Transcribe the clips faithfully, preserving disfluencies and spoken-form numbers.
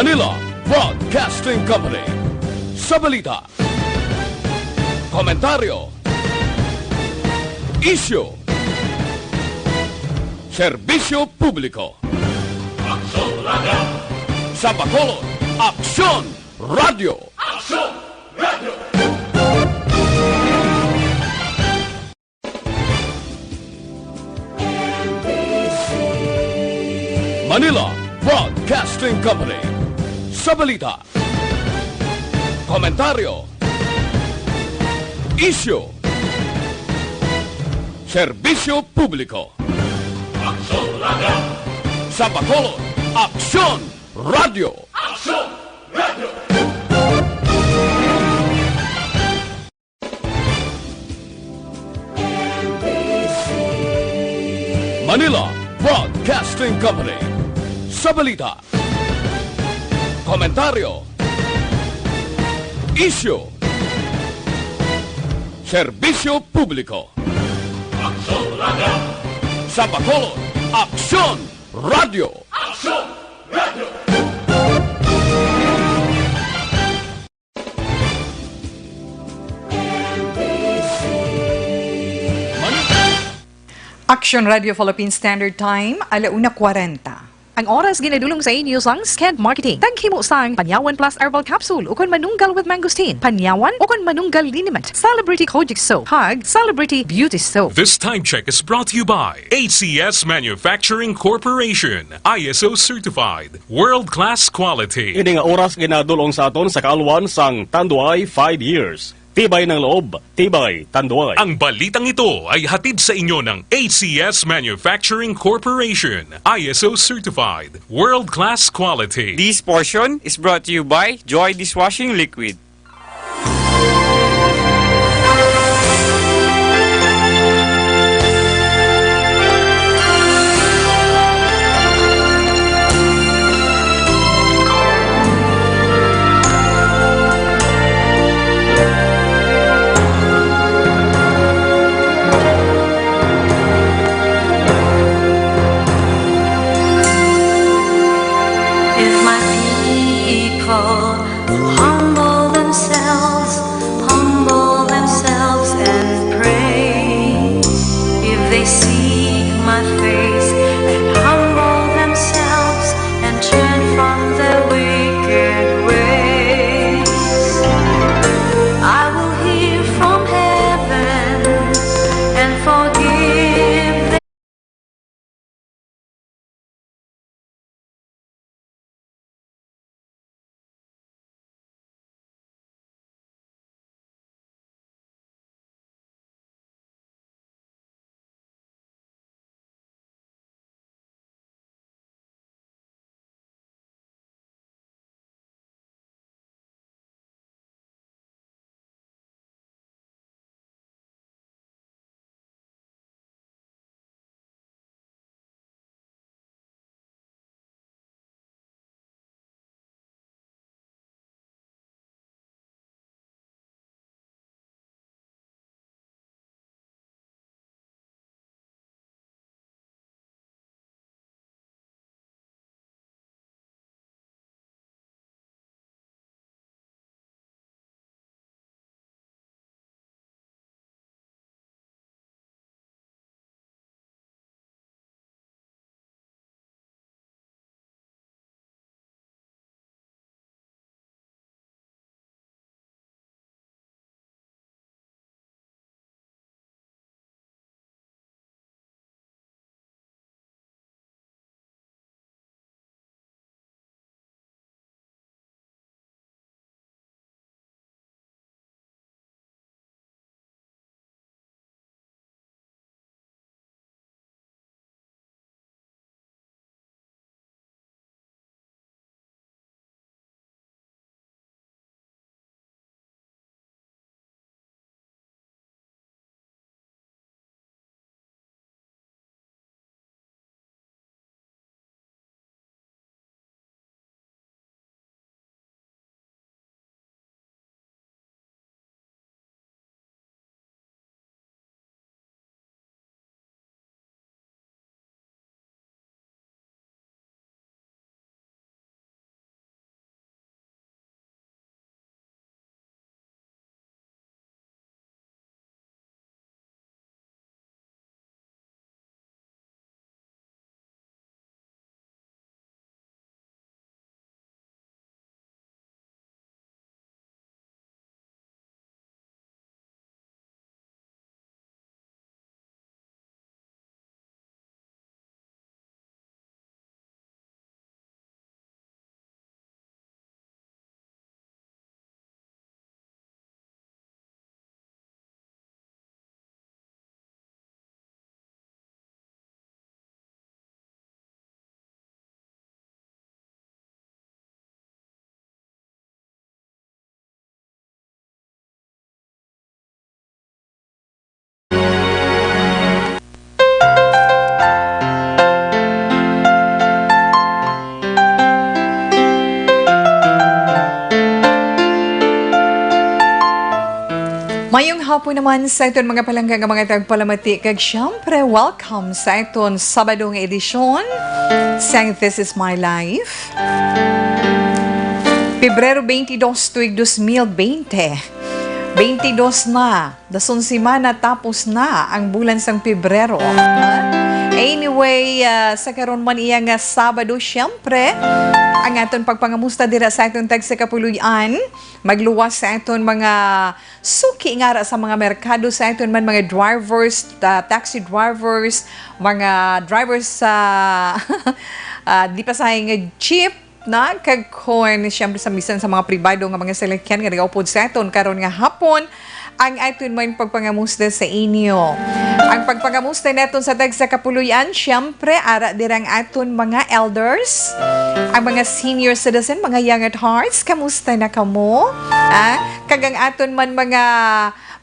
Manila Broadcasting Company. Sa balita, komentaryo, isyu, serbisyo publiko. Aksyon Radio! Sa Bacolod, Aksyon Radio! Aksyon Radio! Manila Broadcasting Company. Sa balita, komentaryo, isyu, serbisyo publiko. Aksyon Radio! Sa Bacolod, Aksyon Radio! Aksyon Radio! Manila Broadcasting Company. Sa balita, komentaryo, isyu, serbisyo publiko. Aksyon Radio! Sa Bacolod, Aksyon Radio! Aksyon Radio! Action Radio Philippine Standard Time, ala una kwarenta. Ang oras ginadulong sa inyo sang Sked Marketing. Taghimo sang Panyawan Plus Herbal Capsule ukon Manunggal with Mangosteen, Panyawan ukon Manunggal Liniment, Celebrity Kojic Soap, kag Celebrity Beauty Soap. This time check is brought to you by H C S Manufacturing Corporation, I S O certified, world-class quality. Ini nga oras ginadulong sa aton sa kaalwan sang Tanduay five years. Tibay ng loob, tibay Tanduay. Ang balitang ito ay hatid sa inyo ng H C S Manufacturing Corporation, I S O certified, world-class quality. This portion is brought to you by Joy Dishwashing Liquid. If my people will humble themselves, humble themselves and pray. If they seek my face and humble themselves and turn from their wicked ways, I will hear from heaven and forgive Mayong hapon naman sa aton mga palangga nga mga tagpalamati, kag siyempre, welcome sa aton Sabado nga edisyon sang This Is My Life. Pebrero twenty-two, tuig dos mil bente. Twenty-dos na, dason semana, tapos na ang bulan sang Pebrero. Anyway, ah, sa karon man iya nga Sabado, siyempre, ang aton pagpangamusta dira sa aton tagsakapuloy-an, magluwas sa aton mga suki nga ara sa mga merkado, sa aton man mga drivers, ta-, taxi drivers, mga drivers sa, ah, di pa sa nga jeep, na kag kon, siyempre, sa bisan sa mga pribado nga mga salakyan nga nagaupod sa aton karon nga hapon, ang aton man pagpangamusta sa inyo. Ang pagpangamusta naton sa tagsakapuloy-an, siyempre, ara dira ang aton mga elders, ang mga senior citizen, mga young at hearts. Kamusta na kamo? Ah, kag ang aton man mga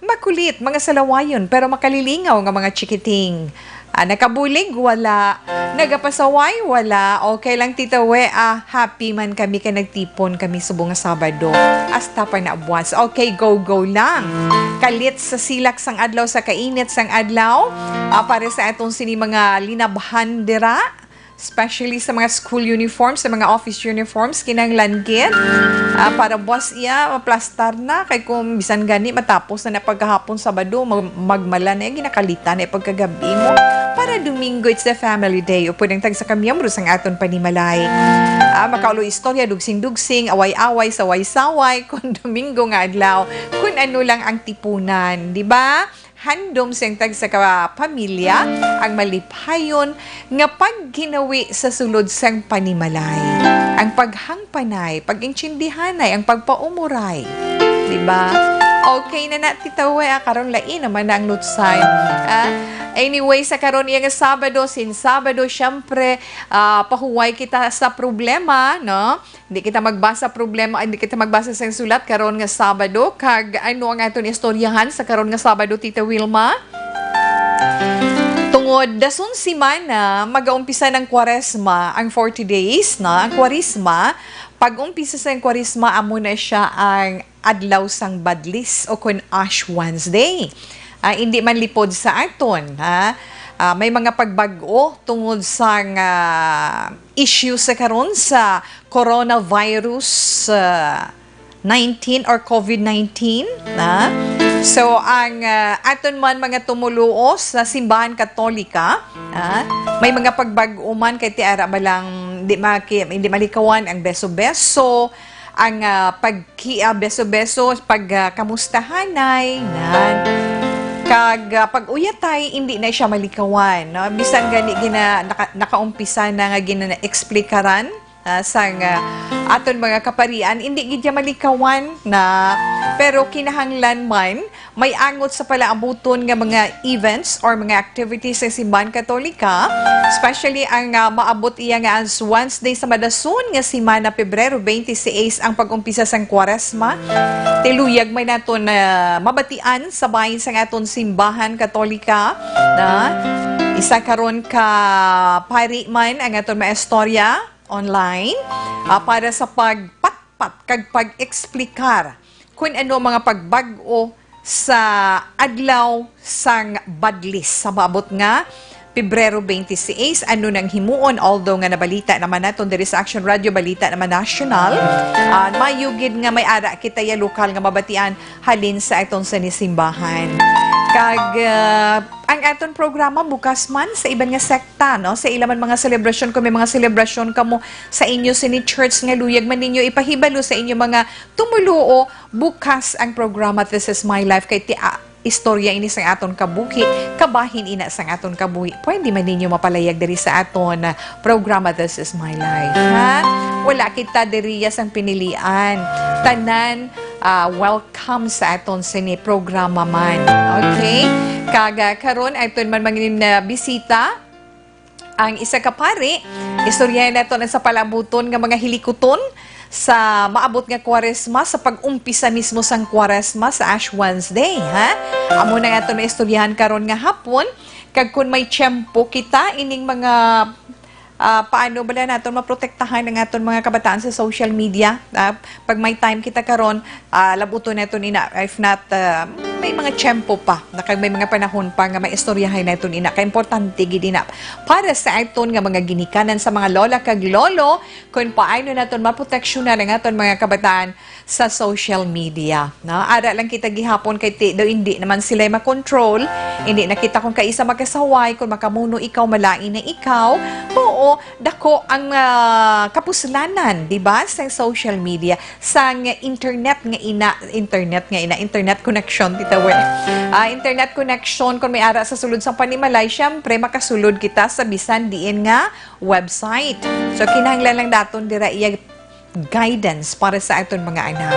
makulit, mga salawayon, pero makalilingaw nga mga chikiting. Ah, nakabulig? Wala. Nagapasaway? Wala. Okay lang, Tita We, ah, happy man kami kay nagtipon kami subong nga Sabado. Hasta pa na buwas. Okay, go, go lang. Kalit sa silak sang adlaw, sa kainit sang adlaw, ah, para sa atong sini mga linabhan dira, especially sa mga school uniforms, sa mga office uniforms, kinahanglan gid, ah, para buwas iya, maplastar na, kay kung bisan gani matapos na na pagkahapon Sabado, mag-, magmala na, ginakalitan na pagkagabi mo. Para Domingo, it's the family day. Upod ang tagsa ka miyembro sang aton panimalay. Ah, makaulo istorya, dugsing-dugsing, away-away, saway-saway, kung Domingo nga adlaw, kung ano lang ang tipunan, di ba? Handom sing tagsa ka pamilya ang malipayon nga pagginawi sa sulod sang panimalay. Ang paghangpanay, pag-intindihanay, ang pagpaumuray. Di ba? Okay na na, Tita We, ah, karon lain naman na ang lutsay. Ah, anyway, sa karon iya nga Sabado, sin Sabado, siyempre, ah, pahuway kita sa problema, no? Hindi kita magbasa problema, hindi kita magbasa sa sulat karon nga Sabado. Kag ano ang aton istoryahan sa karon nga Sabado, Tita Wilma? Tungod dason semana, magaumpisa ng Kwaresma, ang forty days na ang Kwaresma. Pag-umpisa sa Kwaresma, amo na siya ang adlaw sang Badlis o kun Ash Wednesday. Ah, hindi man lipod sa aton, ha? Ah, may mga pagbag-o tungod sang, ah, issue sa karon sa coronavirus, ah, nineteen or COVID nineteen, ha? So, ang, ah, aton man mga tumuluo sa simbahan Katolika, ha? May mga pagbag-o man kay ti ara ba lang di maki-, hindi malikawan ang beso-beso, ang, ah, pagki-, ah, beso-beso, pag, ah, kamustahanay, na. Kag, ah, pag-uyatay, hindi na siya malikawan, no? Bisan gani gina-, naka-, nakaumpisa na nga gina-, eksplikaran, ah, sang, ah, aton mga kaparian, hindi gid siya malikawan na, pero kinahanglan man may angot sa palaabuton nga mga events or mga activities sa Simbahan Katolika, especially ang, ah, maabot iya nga as Wednesday sa madason nga semana, Pebrero twenty-six, ang pag-umpisa sang Kwaresma. Tiluyag may naton na mabatian sa bahin sang aton Simbahan Katolika, na isa karon ka pari man ang aton maestorya online, ah, para sa pagpatpat kag pag-eksplikar kun ano ang mga pagbag-o sa adlaw sang Badlis sa maabot nga Pebrero twenty-six. Ano nang himuon, although nga nabalita naman naton diri sa Action Radio, balita naman national, ah, mayo gid nga may ara kita ya lokal nga mabatian halin sa aton sini simbahan. Kag, ah, ang aton programa bukas man sa iban nga sekta, no? Sa ila man mga selebrasyon, kung may mga selebrasyon kamo sa inyo sini church nga luyag man ninyo ipahibalo sa inyo mga tumuluo, bukas ang programa This Is My Life kay ti-, ah, istorya ini sang aton kabuhi, kabahin ina sang aton kabuhi. Pwede man ninyo mapalayag diri sa aton, ah, programa This Is My Life, ha? Wala kita diri ya sang pinilian. Tanan, ah, welcome sa aton sini programa man. Okay? Kag, ah, karon, aton man mangin na bisita ang isa ka pari. Istoryahan naton ang sa palabuton nga mga hilikuton sa maabot nga Kwaresma, sa pag-umpisa mismo sang Kwaresma sa Ash Wednesday, ha? Amo na aton maistoryahan karon nga hapon. Kag kun may tiyempo kita ining mga Ah, paano bala naton maprotektahan ang aton mga kabataan sa social media? Ah, pag may time kita karon, ah, labuton naton ina, if not, ah, may mga tiyempo pa, na kag may mga panahon pa nga maistoryahay naton ina. Kay importante gid ina para sa aton nga mga ginikanan sa mga lola kag lolo, kung paano naton maproteksyonan ang aton mga kabataan sa social media, no? Ara lang kita gihapon kay ti-, daw hindi naman sila'y makontrol. Hindi na kita kung kaisa makasaway, kung makamuno ikaw, malain na ikaw. Oo, dako ang, ah, kapuslanan, di ba, sa social media, sa internet nga ina, internet nga ina, internet connection, Tita Wer. Ah, internet connection, kung may ara sa sulod sang panimalay, syempre, makasulod kita sa bisan diin nga website. So, kinahanglan lang daton dira iya guidance para sa aton mga anak.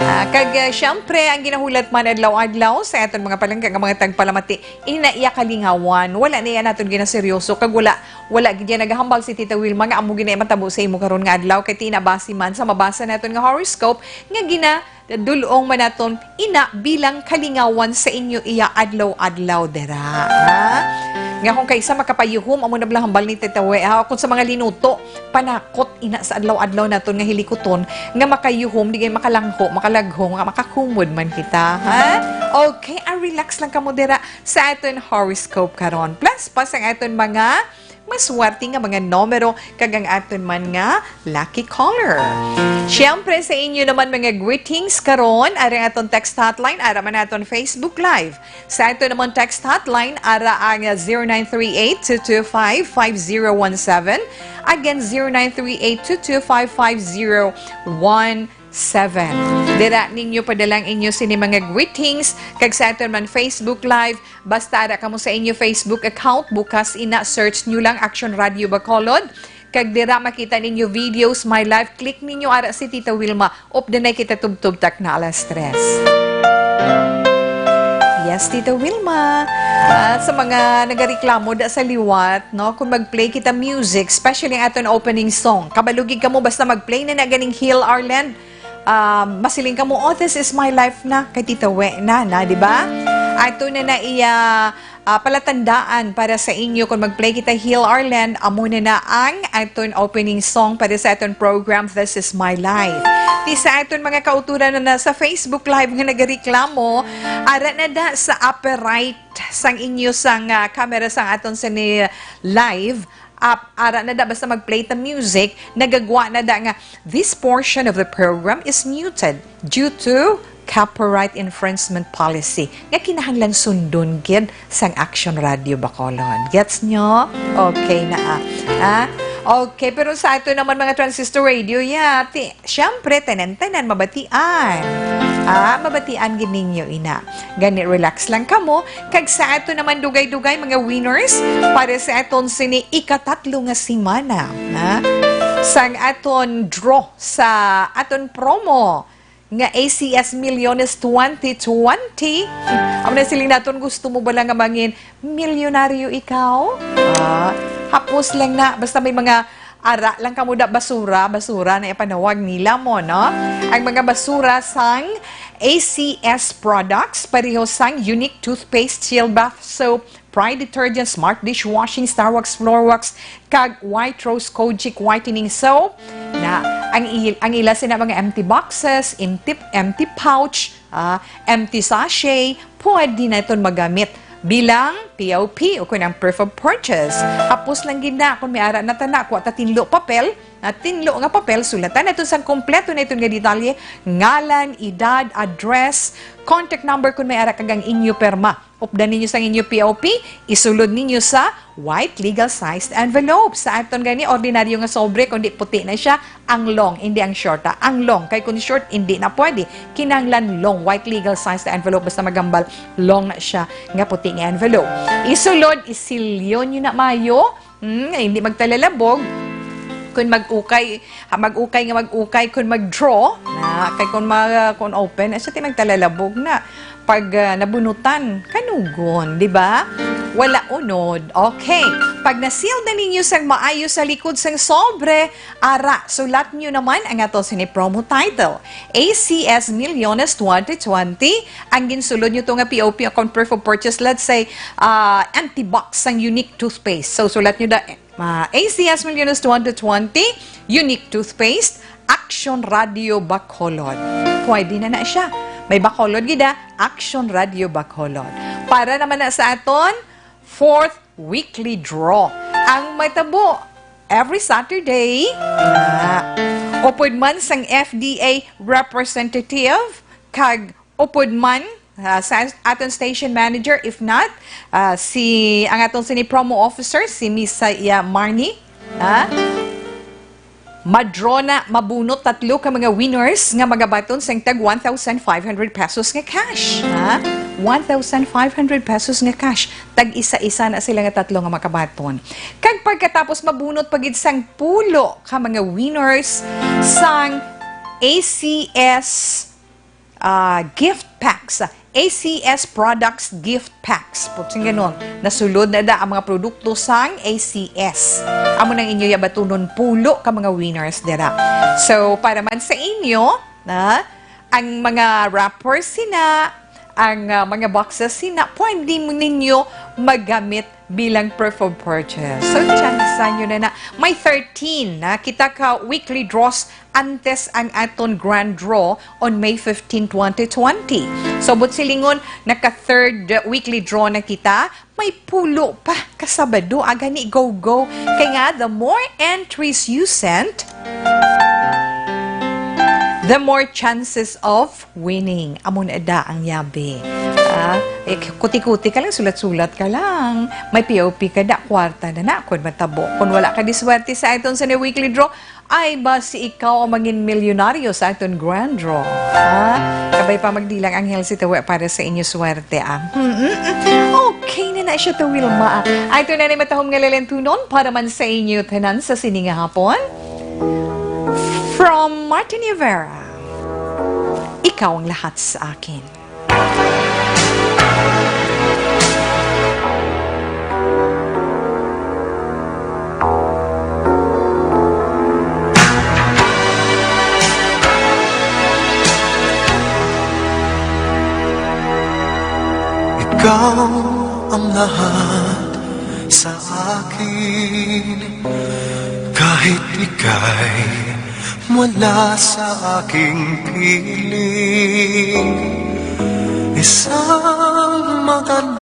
Ah, kag, ah, siyempre, ang ginahulat man adlaw-adlaw sa aton mga palangga nga mga tagpalamati, ina iya kalingawan, wala na iya naton ginaseryoso, kag wala, wala gid iya nagahambal si Tita Wilma nga amo gid na iya matabo sa imo karon nga adlaw, kay ti ina basi man sa mabasa naton nga horoscope nga gina dul-ong man naton ina bilang kalingawan sa inyo iya adlaw-adlaw dira, ha? Nga kung kaisa makapayuhom, amo na bala hambal ni Tita Wer, ha? O kung sa mga linuto, panakot ina sa adlaw-adlaw naton nga hilikuton, nga makayuhom, di kay makalangho, makalagho, nga makakumod man kita, ha? Okay, ah, relax lang kamo dira sa aton horoscope karon. Plus, pa sa aton mga maswerte nga mga numero kag ang aton man nga lucky caller. Siyempre, sa inyo naman mga greetings karon, ara ang aton text hotline, ara man aton Facebook Live. Sa aton naman text hotline, ara ang zero nine three eight two two five five zero one seven. Again, zero nine three eight two two five five zero one seven. Dira ninyo padala ang inyo sini mga greetings, kag sa aton man Facebook Live, basta ara kamo sa inyo Facebook account, bukas ina, search nyo lang Action Radio Bacolod, kag dira makita ninyo videos, my life, click ninyo ara si Tita Wilma, updanay kita tubtob takna alas tres. Yes, Tita Wilma. At sa mga nagareklamo da sa liwat, no, kung mag-play kita music, especially ang aton opening song, kabalo gid kamo basta mag-play na na ganing Heal Our Land, ah, masiling kamo, "Oh, this is my life na," kay Tita We na, na, di ba? Ato na na iya, ah, palatandaan para sa inyo kung mag-play kita Heal Our Land, amo na na ang aton opening song para sa aton program, This Is My Life. Ti sa aton mga kauturan na nasa Facebook Live nga nagareklamo, ara na da sa upper right sang inyo sang, ah, camera sang aton sini live, ap-, ara na da, basta mag-play ta music, nagagwa na da nga, "This portion of the program is muted due to copyright infringement policy," nga kinahanglan sundon gid sang Action Radio Bacolod. Gets nyo? Okay na, ah. Ah? Okay, pero sa ato naman mga transistor radio, yeah, ti-, siyempre, tanan-tanan mabatian. Ah, mabatian gid ninyo ina. Gani, relax lang kamo. Kag sa ato naman dugay-dugay, mga winners, para sa aton sini ikatatlo nga semana, ha? Sang aton draw sa aton promo nga A C S Milyones twenty twenty. Amo na siling naton, gusto mo bala nga mangin milyonaryo ikaw? Ah, hapos lang na, basta may mga ara lang kamo da, basura, basura na ipanawag nila mo, no? Ang mga basura sang A C S products, pareho sang Unique Toothpaste, Chill Bath Soap, Pride Detergent, Smart Dishwashing, Starwax Floorwax, kag White Rose Kojic Whitening Soap. Na, ang il-, ang ila sina mga empty boxes, empty, empty pouch, ah, empty sachet, pwede na iton magamit bilang P O P o kung ang proof of purchase. Hapos lang gid na kung may ara na tana, kuha ta tinlo papel, na tinlo nga papel, sulatan naton sang kompleto na iton nga detalye, ngalan, edad, address, contact number kung may ara kag ang inyo perma. Updan ninyo sang inyo P O P, isulod ninyo sa white legal sized envelope. Sa aton gani, ordinaryo nga sobre, kundi puti na siya, ang long, hindi ang short, ah. Ang long, kay kung short, hindi na pwede. Kinahanglan long, white legal sized envelope, basta magambal, long na siya, nga puti nga envelope. Isulod, isilyo nyo na mayo, hmm, hindi magtalalabog. Kung mag-ukay, ha, mag-ukay nga mag-ukay, kung mag-draw, na, kay kung mag-, kung open, eh, siya ti magtalalabog na. Pag, ah, nabunutan, kanugon, di ba? Wala unod. Okay. Pag na-seal na ninyo sang maayo sa likod sang sobre, ara, sulat nyo naman ang ato sini promo title. A C S Milyones twenty twenty, ang ginsulod nyo to nga P O P account proof of purchase, let's say, ah, empty box sang Unique Toothpaste. So, sulat nyo da, Ah, A C S Milyones twenty twenty, Unique Toothpaste, Action Radio Bacolod. Pwede na na siya. May Bacolod gid, ah, Action Radio Bacolod. Para naman na sa aton fourth weekly draw. Ang matabo every Saturday, ah, upod man sang F D A representative, kag upod man, ah, sa aton station manager, if not, ah, si, ang aton sini promo officer, si Miss Saya Marnie, ah, madraw na, mabunot tatlo ka mga winners nga magabaton sang tag one thousand five hundred pesos nga cash, ha? One thousand five hundred pesos nga cash. Tag isa-isa na sila nga tatlo nga makabaton. Kag pagkatapos, mabunot pa gid sang pulo ka mga winners sang A C S, ah, gift packs. A C S products gift packs. Putsin ganon, nasulod na da ang mga produkto sang A C S. Amo nang inyo yabatunon pulo ka mga winners dira. So, para man sa inyo, na, ang mga wrappers sina, ang, ah, mga boxes sina, pwede mo ninyo magamit bilang proof of purchase. So, tsansa nyo na na. May thirteen na kita ka weekly draws antes ang aton grand draw on May fifteen, twenty twenty. So, buot silingon, naka-third weekly draw na kita. May pulo pa ka Sabado, ah, gani, go, go. Kay nga, the more entries you send, the more chances of winning. Amo na da ang yabi. Ah, eh, kuti-kuti ka lang, sulat-sulat ka lang. May P O P ka da, kwarta na na, kun matabo. Kun wala ka diswerte sa aton sa weekly draw, ay, basi ikaw ang mangin milyonaryo sa aton grand draw. Ha? Kabay pa magdilang anghel si Tawe para sa inyo swerte, ah. Hmm, hmm, hmm. Okay na na siya to, Wilma. Ay, ito na ni matahom nga lalentunon para man sa inyo tanan sa sini nga hapon. From Martin Rivera, Ikaw ang lahat sa akin. Ikaw ang lahat sa akin, kahit ika'y wala sa aking piling. Isang maganda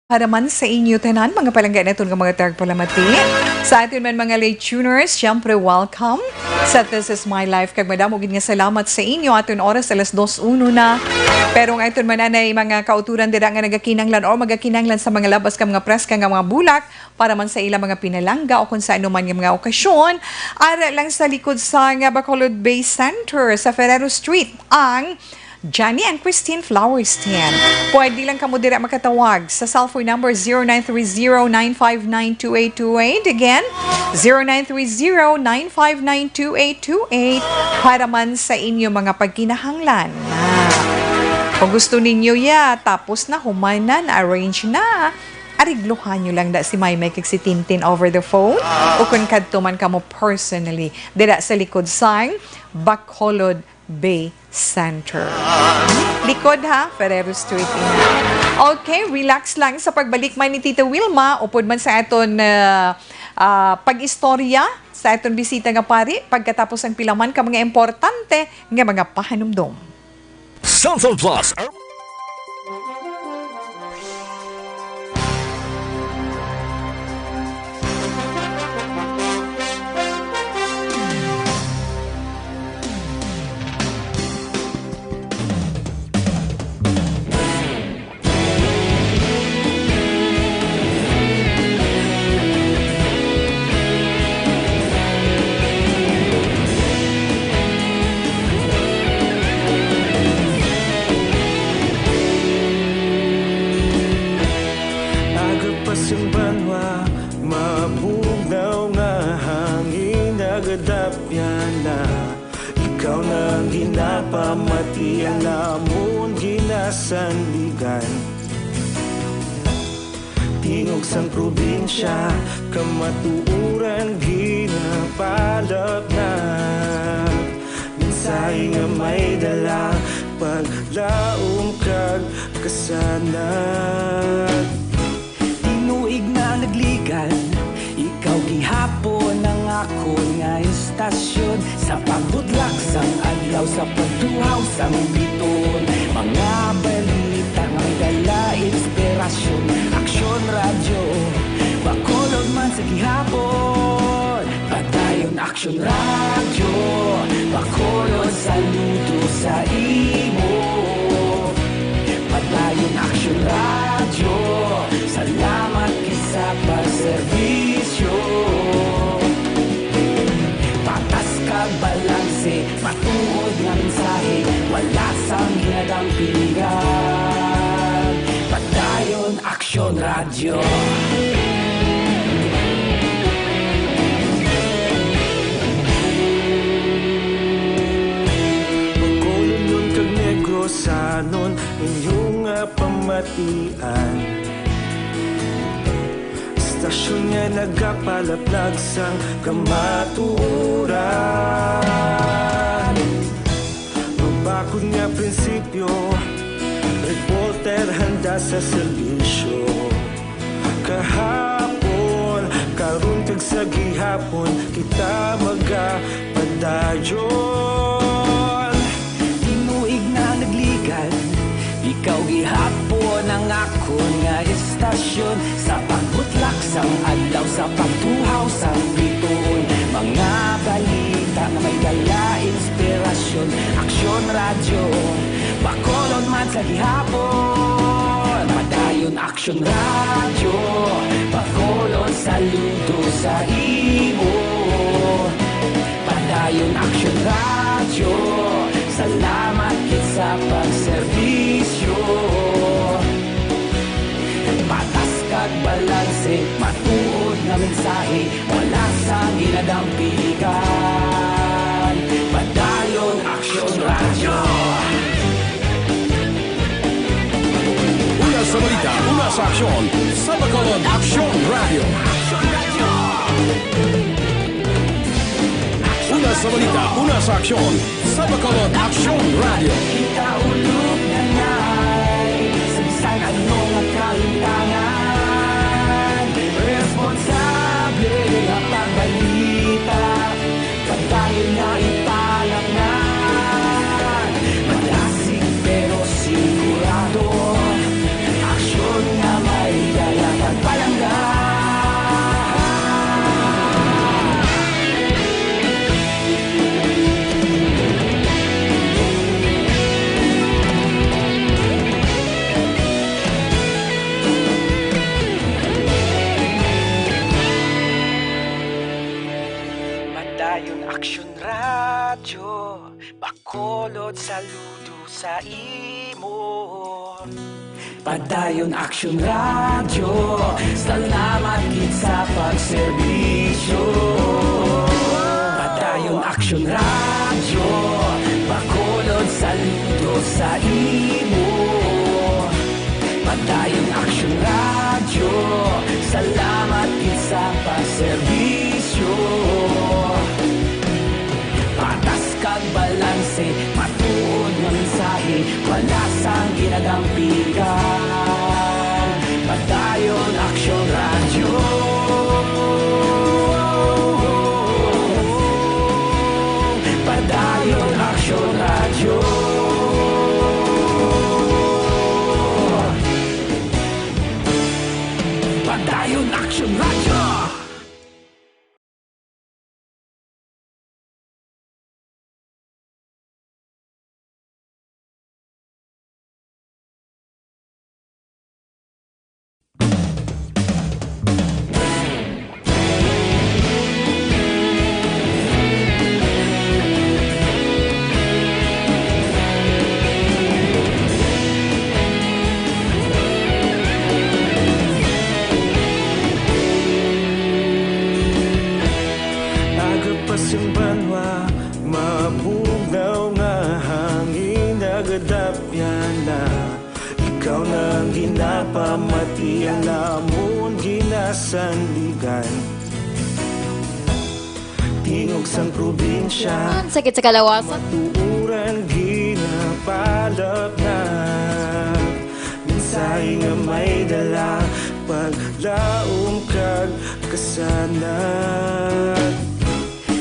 Para man sa inyo tanan, mga palangga naton nga mga tagpalamati. Sa aton man mga late tuners, siyempre welcome sa This Is My Life. Kag madamo gid nga salamat sa inyo. Aton oras alas dos uno na. Pero ang aton man anay mga kauturan dira nga nagakinanglan o magakinanglan sa mga labas ka mga preska nga mga bulak para man sa ilang mga pinalangga o kung sa anuman nga mga okasyon, ara lang sa likod sa nga Bacolod Bay Center sa Ferrero Street ang Johnny and Christine Flower Stand. Pwede lang kamo dira makatawag sa cellphone number zero nine three zero, nine five nine, two eight two eight. Again, zero nine three zero, nine five nine, two eight two eight para man sa inyo mga pagkinahanglan. Ah, kung gusto ninyo ya, tapos na, human na, na-arrange na, arigluhan nyo lang da si Maymay kag si Tintin over the phone. O kung kadto man kamo personally, dira sa likod sang Bacolod Bay Center. Likod ha, Ferrero Street ina. Okay, relax lang sa pagbalik man ni Tita Wilma, upod man sa aton, ah, ah, pag-istorya sa aton bisita nga pari, pagkatapos ang pila man ka mga importante nga mga pahanumdom. Samsung Plus. Aga pa sing banwa, mabugnaw nga hangin nagadapyan na. Ikaw na ang ginapamati, ang amon ginasandigan. Tingog sang probinsya, kamatuoran ginapalapnag. Mensahe nga may dala, paglaom kag kasanag. Tinuig na nagligan, ikaw gihapon ang akon nga istasyon. Sa pagbutlak sang adlaw, sa pagtuhaw sang biton, mga balita nga may dala inspirasyon. Aksyon Radyo, Bacolod man sa gihapon. Padayon Aksyon Radyo, Bacolod, saludo sa imo. Padayon Aksyon Radyo, salamat gid sa pagserbisyo. Patas kag balanse, matuod nga mensahe, wala sang ginadampingan. Padayon Aksyon Radyo. Bacolodnon kag Negrosanon, inyo nga pamatian. Istasyon nga nagapalaplag sang kamatuoran. Mabakod nga prinsipyo, reporter handa sa serbisyo. Kahapon, karon kag sa gihapon, kita magapadayon. Tinuig na nagligan, ikaw gihapon ang akon nga istasyon. Sa pagbutlak sang adlaw, sa pagtuhaw sang biton, mga balita nga may dala inspirasyon. Aksyon Radyo, Bacolod man sa gihapon. Padayon Aksyon Radyo, Bacolod, saludo sa imo. Padayon Aksyon Radyo, salamat gid sa pagserbisyo. Patas kag balanse, matuod nga mensahe, wala sang ginadampingan. Padayon Aksyon Radyo. Una sa balita, una sa aksyon, sa Bacolod Aksyon Radyo. Una sa balita, una sa aksyon, sa Bacolod Aksyon Radyo. Kita ulog na nay, sa bisan ano nga kalimtangan, responsable nga pagbalita, padayon nga ipalapngan. Madasig pero sigurado, aksyon nga may Aksyon Radyo, Bacolod, saludo sa imo. Padayon Aksyon Radyo, salamat gid sa pagserbisyo. Padayon Aksyon Radyo, Bacolod, saludo sa imo. Padayon Aksyon Radyo, salamat gid sa pagserbisyo. Patas kag balanse, matuod nga mensahe, wala sang ginadampigan. Padayon Aksyon Radyo. Padayon Aksyon Radyo. Padayon Aksyon Radyo. Aga pa sang banwa, mabugnaw nga hangin, nagadapyan na. Ikaw na ang ginapamati, ang amon ginasandigan. Tingog sang probinsya, ang sakit sa kalawasan. Matuoran ginapalapnat. Mensahe nga may dala, paglaom kag kasanag.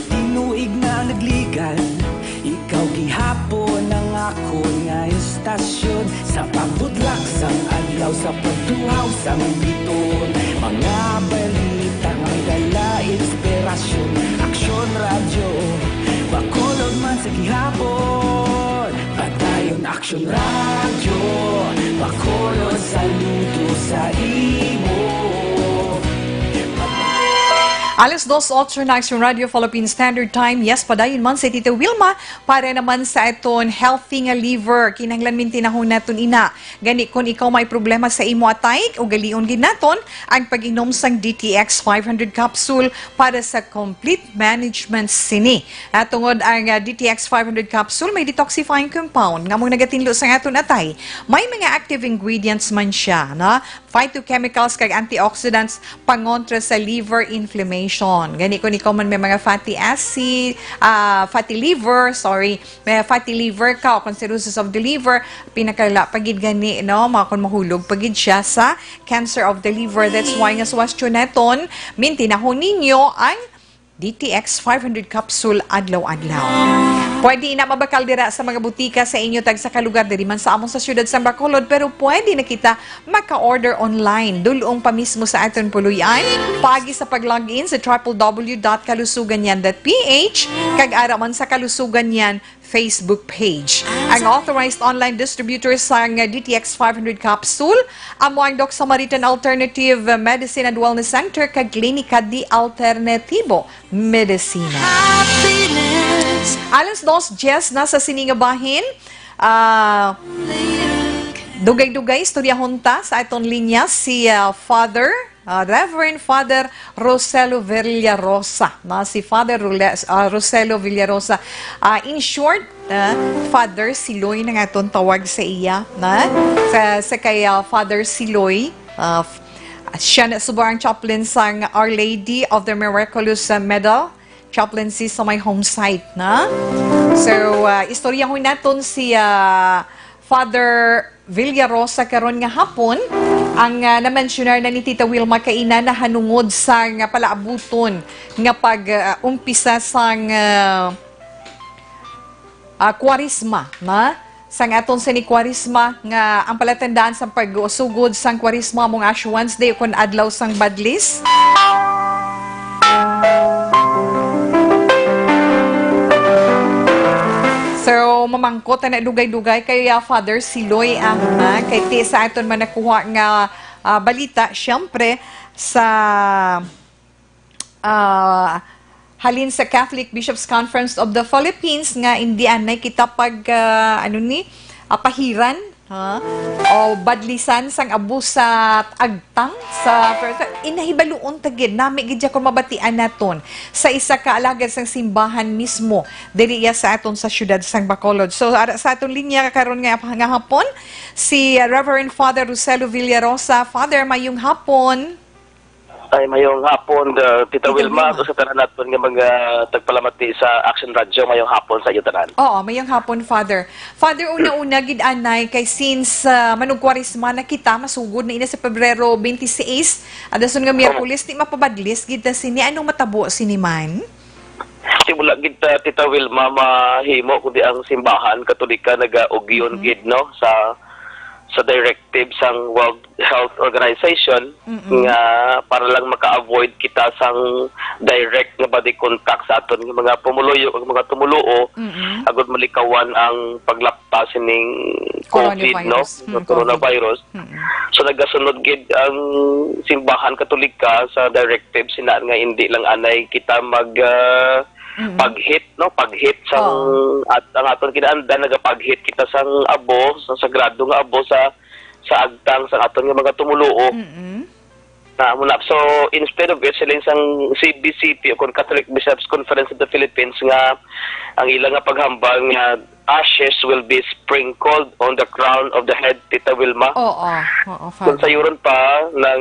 Tinuig na nagligan, ikaw gihapon ang akon nga istasyon. Sa pagbudlak sang adlaw, sa pagtuhaw sang biton, mga balita nga may dala inspirasyon. Aksyon Radyo, Bacolod man sa gihapon. Padayon Aksyon Radyo, Bacolod, saludo sa imo. Alas dos otso na, Aksyon Radyo Philippine Standard Time. Yes, padayon man si Tita Wilma para naman sa aton healthy nga liver. Kinahanglan mintinahon naton ina. Gani, kung ikaw may problema sa imo atay, ugalion gid naton ang pag-inom sang D T X five hundred capsule para sa complete management sini. Ah, tungod ang, ah, D T X five hundred capsule may detoxifying compound nga among nagatinlo sa aton atay. May mga active ingredients man siya, no? Phytochemicals kag antioxidants pangontra sa liver inflammation. Gani, kung ikaw man may mga fatty acid, ah, fatty liver, sorry, may fatty liver ka o kung cirrhosis of the liver, pinakala pa gid gani, no? Mga kung mahulog pa gid siya sa cancer of the liver. That's why nga suwastyon naton, mintinahon ninyo ang D T X five hundred capsule adlaw-adlaw. Pwede na mabakal dira sa mga butika sa inyo tagsa ka lugar, diri man sa among sa siyudad sa Bacolod, pero pwede na kita maka-order online. Dulong pa mismo sa aton puloy-an, paagi sa pag-log in sa triple W dot kalusugan yan dot P H, kag ara man sa Kalusugan Yan Facebook page. Ang authorized online distributor sang D T X five hundred capsule amo ang Doc Samaritan Alternative Medicine and Wellness Center kag Klinika di Alternativo Medicina. Happiness. Alas dos diez na sa sini nga bahin. Ah, dugay-dugay, istoryahon ta sa aton linya si, ah, Father, ah, Reverend Father Roselo Villarosa, na si Father Rule-, ah, Roselo Villarosa. Ah, in short, ah, Father Siloy na nga aton tawag sa iya, na? Sa, sa kay, ah, Father Siloy, ah, f-, siya na subong ang chaplain sang Our Lady of the Miraculous, ah, Medal Chaplaincy sa may home site, na? So, ah, istoryahon naton si, ah, Father Villarosa karon nga hapon. Ang, ah, na-mensionar na ni Tita Wilma kaina nahanungod sang palaabuton nga pag, ah, umpisa sang, ah, ah, Kwaresma, na? Sang aton sini Kwaresma nga ang palatandaan sang pag-usugod sang Kwaresma mong Ash Wednesday ukon Adlaw sang Badlis. So, mamangkot na dugay-dugay kay, ah, Father Siloy, ah, ha? Kay ti sa aton man nakuha nga, ah, balita, siyempre, sa, ah, Halin sa Catholic Bishops' Conference of the Philippines nga indi anay kita pag, ah, ano ni, apahiran, ha? O badlisan sang abus sa agtang sa, inahibaluon ta gid, nami gid siya kung mabatian naton sa isa ka alagad sang simbahan mismo diri iya sa aton sa siyudad sang Bacolod. So, ara sa aton linya karon nga, nga hapon, si Reverend Father Roselo Villarosa. Father, mayong hapon. Ay, mayong hapon, uh, Tita Tita Wilma, Wilma. Sa tanan naton nga mga tagpalamati sa Action Radio, mayong hapon sa iyo tanan. Oo, mayong hapon, Father. Father, una-una gid anay kay since, ah, manugkwaresma na kita, masugod na ina sa Pebrero twenty-six, adason nga Oo. Miyerkules, di mapabadlis gid ta sini. Anong matabo sini man? Simula gid ta, Tita Wilma, mahimo kundi ang simbahan Katolika nagaugyon Mhm. gid, no, sa sa directive sang World Health Organization Mm-mm. nga para lang maka-avoid kita sang direct nga body contact sa aton nga mga pumuluyo ug mga tumuluo, Mm-mm. agud malikawan ang paglapta sining COVID, no? Coronavirus. Mm, Sa coronavirus. COVID. Mm-mm. So, nagasunod gid ang simbahan Katolika sa directive sina nga hindi lang anay kita mag, ah, Mm-mm. pag-hit, no? Pag-hit sang Oo. at ang aton kinaandan, nagapag-hit kita sang abo, sa sagrado nga abo sa sa agtang sang aton nga mga tumuluo. Mm-mm. Na, amo na. So, instead of it, siling sang C B C P o kon Catholic Bishops Conference of the Philippines nga ang ila nga paghambal nga ashes will be sprinkled on the crown of the head, Tita Wilma. Oo, oo, Kung Father. Sayuron pa, nang,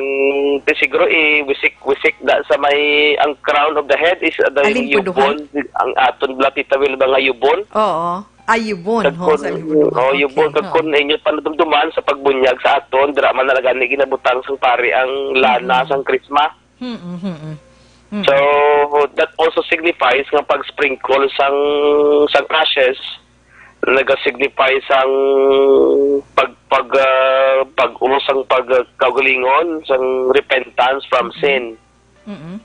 di siguro, i-wisik-wisik na sa may, ang crown of the head is, uh, the Alin po, yubon, duha? Ang aton bala, Tita Wilma, nga yubon. Oo. Ay, yubon, Kag ho, kun, sa yubon. Oh, yubon. Okay, Kag oo. Kun inyo pa nadumduman sa pagbunyag sa aton, dira man na gani ginabutang sang pari ang lana Mm-mm. sang krisma. Mm-mm, mm-mm. Mm-mm. So, that also signifies nga pag-sprinkle sang, sang ashes, naga-signify sang pag, pag, ah, pag-, sang pag, ah, kaugalingon, sang repentance from Mm-mm. sin. Mm-mm.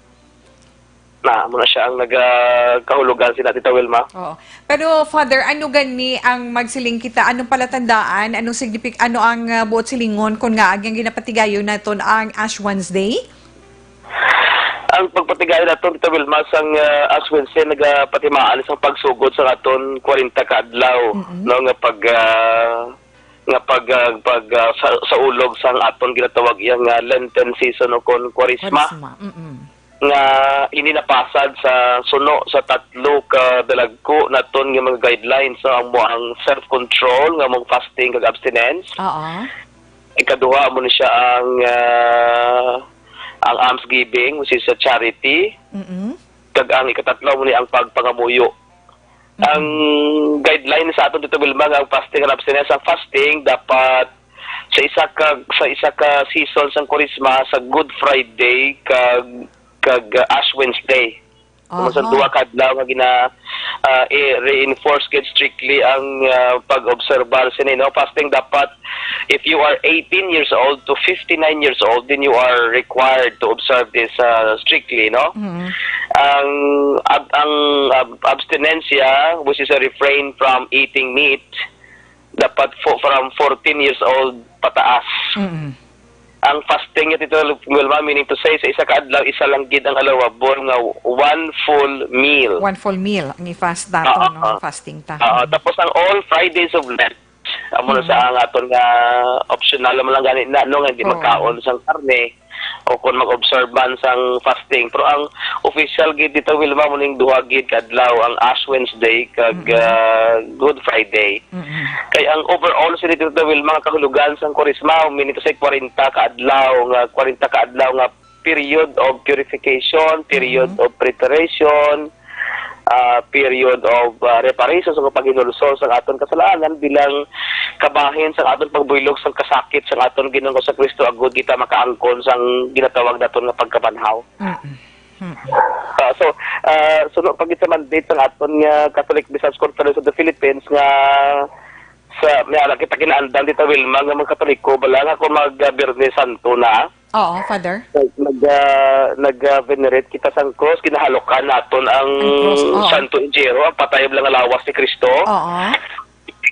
Na, amo na siya ang nagakahulugan sina Tita Wilma. Oo. Pero, Father, ano gani ang magsiling kita? Anong palatandaan? Anong signifik-, ano ang, ah, buot silingon kung nga ang ginapatigayon naton ang Ash Wednesday? Ang pagpatigayon naton, Tita Wilma, sang, ah, Ash Wednesday, nagapatimaan sang pagsugod sa aton kwarenta ka adlaw, Mm-mm. no, nga pag, ah, nga pag, ah, pag, ah, sa, sa ulog sang aton ginatawag iya nga Lenten season o kon Kwaresma, Kwaresma, mm-mm. nga ini napasad sa suno sa tatlo ka dalagku naton nga mga guidelines, no? Ang mo ang self-control, nga mong fasting kag abstinence. Oo. Ikaduha mo ni siya ang, ah, ang almsgiving, which is a charity. Mm-mm. Kag ang ikatatlo mo ni ang pagpangamuyo. Ang guideline sa aton dito, Wilma, nga ang fasting and abstinence, ang fasting dapat sa isa ka, sa isa ka season sang Kwaresma, sa Good Friday kag, kag, uh, Ash Wednesday. Kung sa Aha. Duha ka adlaw nga gina, uh, i-reinforce gid strictly ang, uh, pag-obserbar sini, no? Fasting dapat if you are eighteen years old to fifty-nine years old, then you are required to observe this, uh, strictly, no? Mm. Ang ab-, ang ab-, abstinencia, which is a refrain from eating meat, dapat fo-, from fourteen years old pataas. Mm. Ang fasting nga, Tito Wilma, meaning to say, sa isa ka adlaw, isa lang gid ang allowable nga one full meal. One full meal ang i-fast nato, Oo, no? oo. Fasting ta. Oo, Mm. Tapos ang all Fridays of Lent, amo na Mm. sa ang aton nga optional naman lang gani na, no, nga hindi Oo. Magkaon sang karne o kung mag-observe man sang fasting. Pero ang official gid dito, Wilma, mo ning duha gid ka adlaw, ang Ash Wednesday kag, Mm. ah, Good Friday. Mm. Kay ang overall sa dito, Wilma, nga kahulugan sang Kwaresma, meaning to say, kwarenta ka adlaw, nga kwarenta ka adlaw nga period of purification, period Mm. of preparation, ah, period of, ah, reparation, sa paghinulsol sa aton kasalanan bilang kabahin sa aton pagbuylog sa kasakit sa aton Ginoong sa Kristo, agud kita makaangkon sang ginatawag naton nga pagkabanhaw. Mm-mm. Mm-mm. Ah, so, ah, suno pa gid sa mandate sa aton nga Catholic Bishops Conference of the Philippines nga sa, may ara kita kinaandan dito, Wilma, nga mga Katoliko, bala nga kung mag, ah, Biyernes Santo na, Oo, Father. Nag, ah, nag, ah, venerate kita sang cross, ginahalokan naton ang Ang cross, oo. Santo Entierro, ang patay nga lawas ni Kristo. Oo.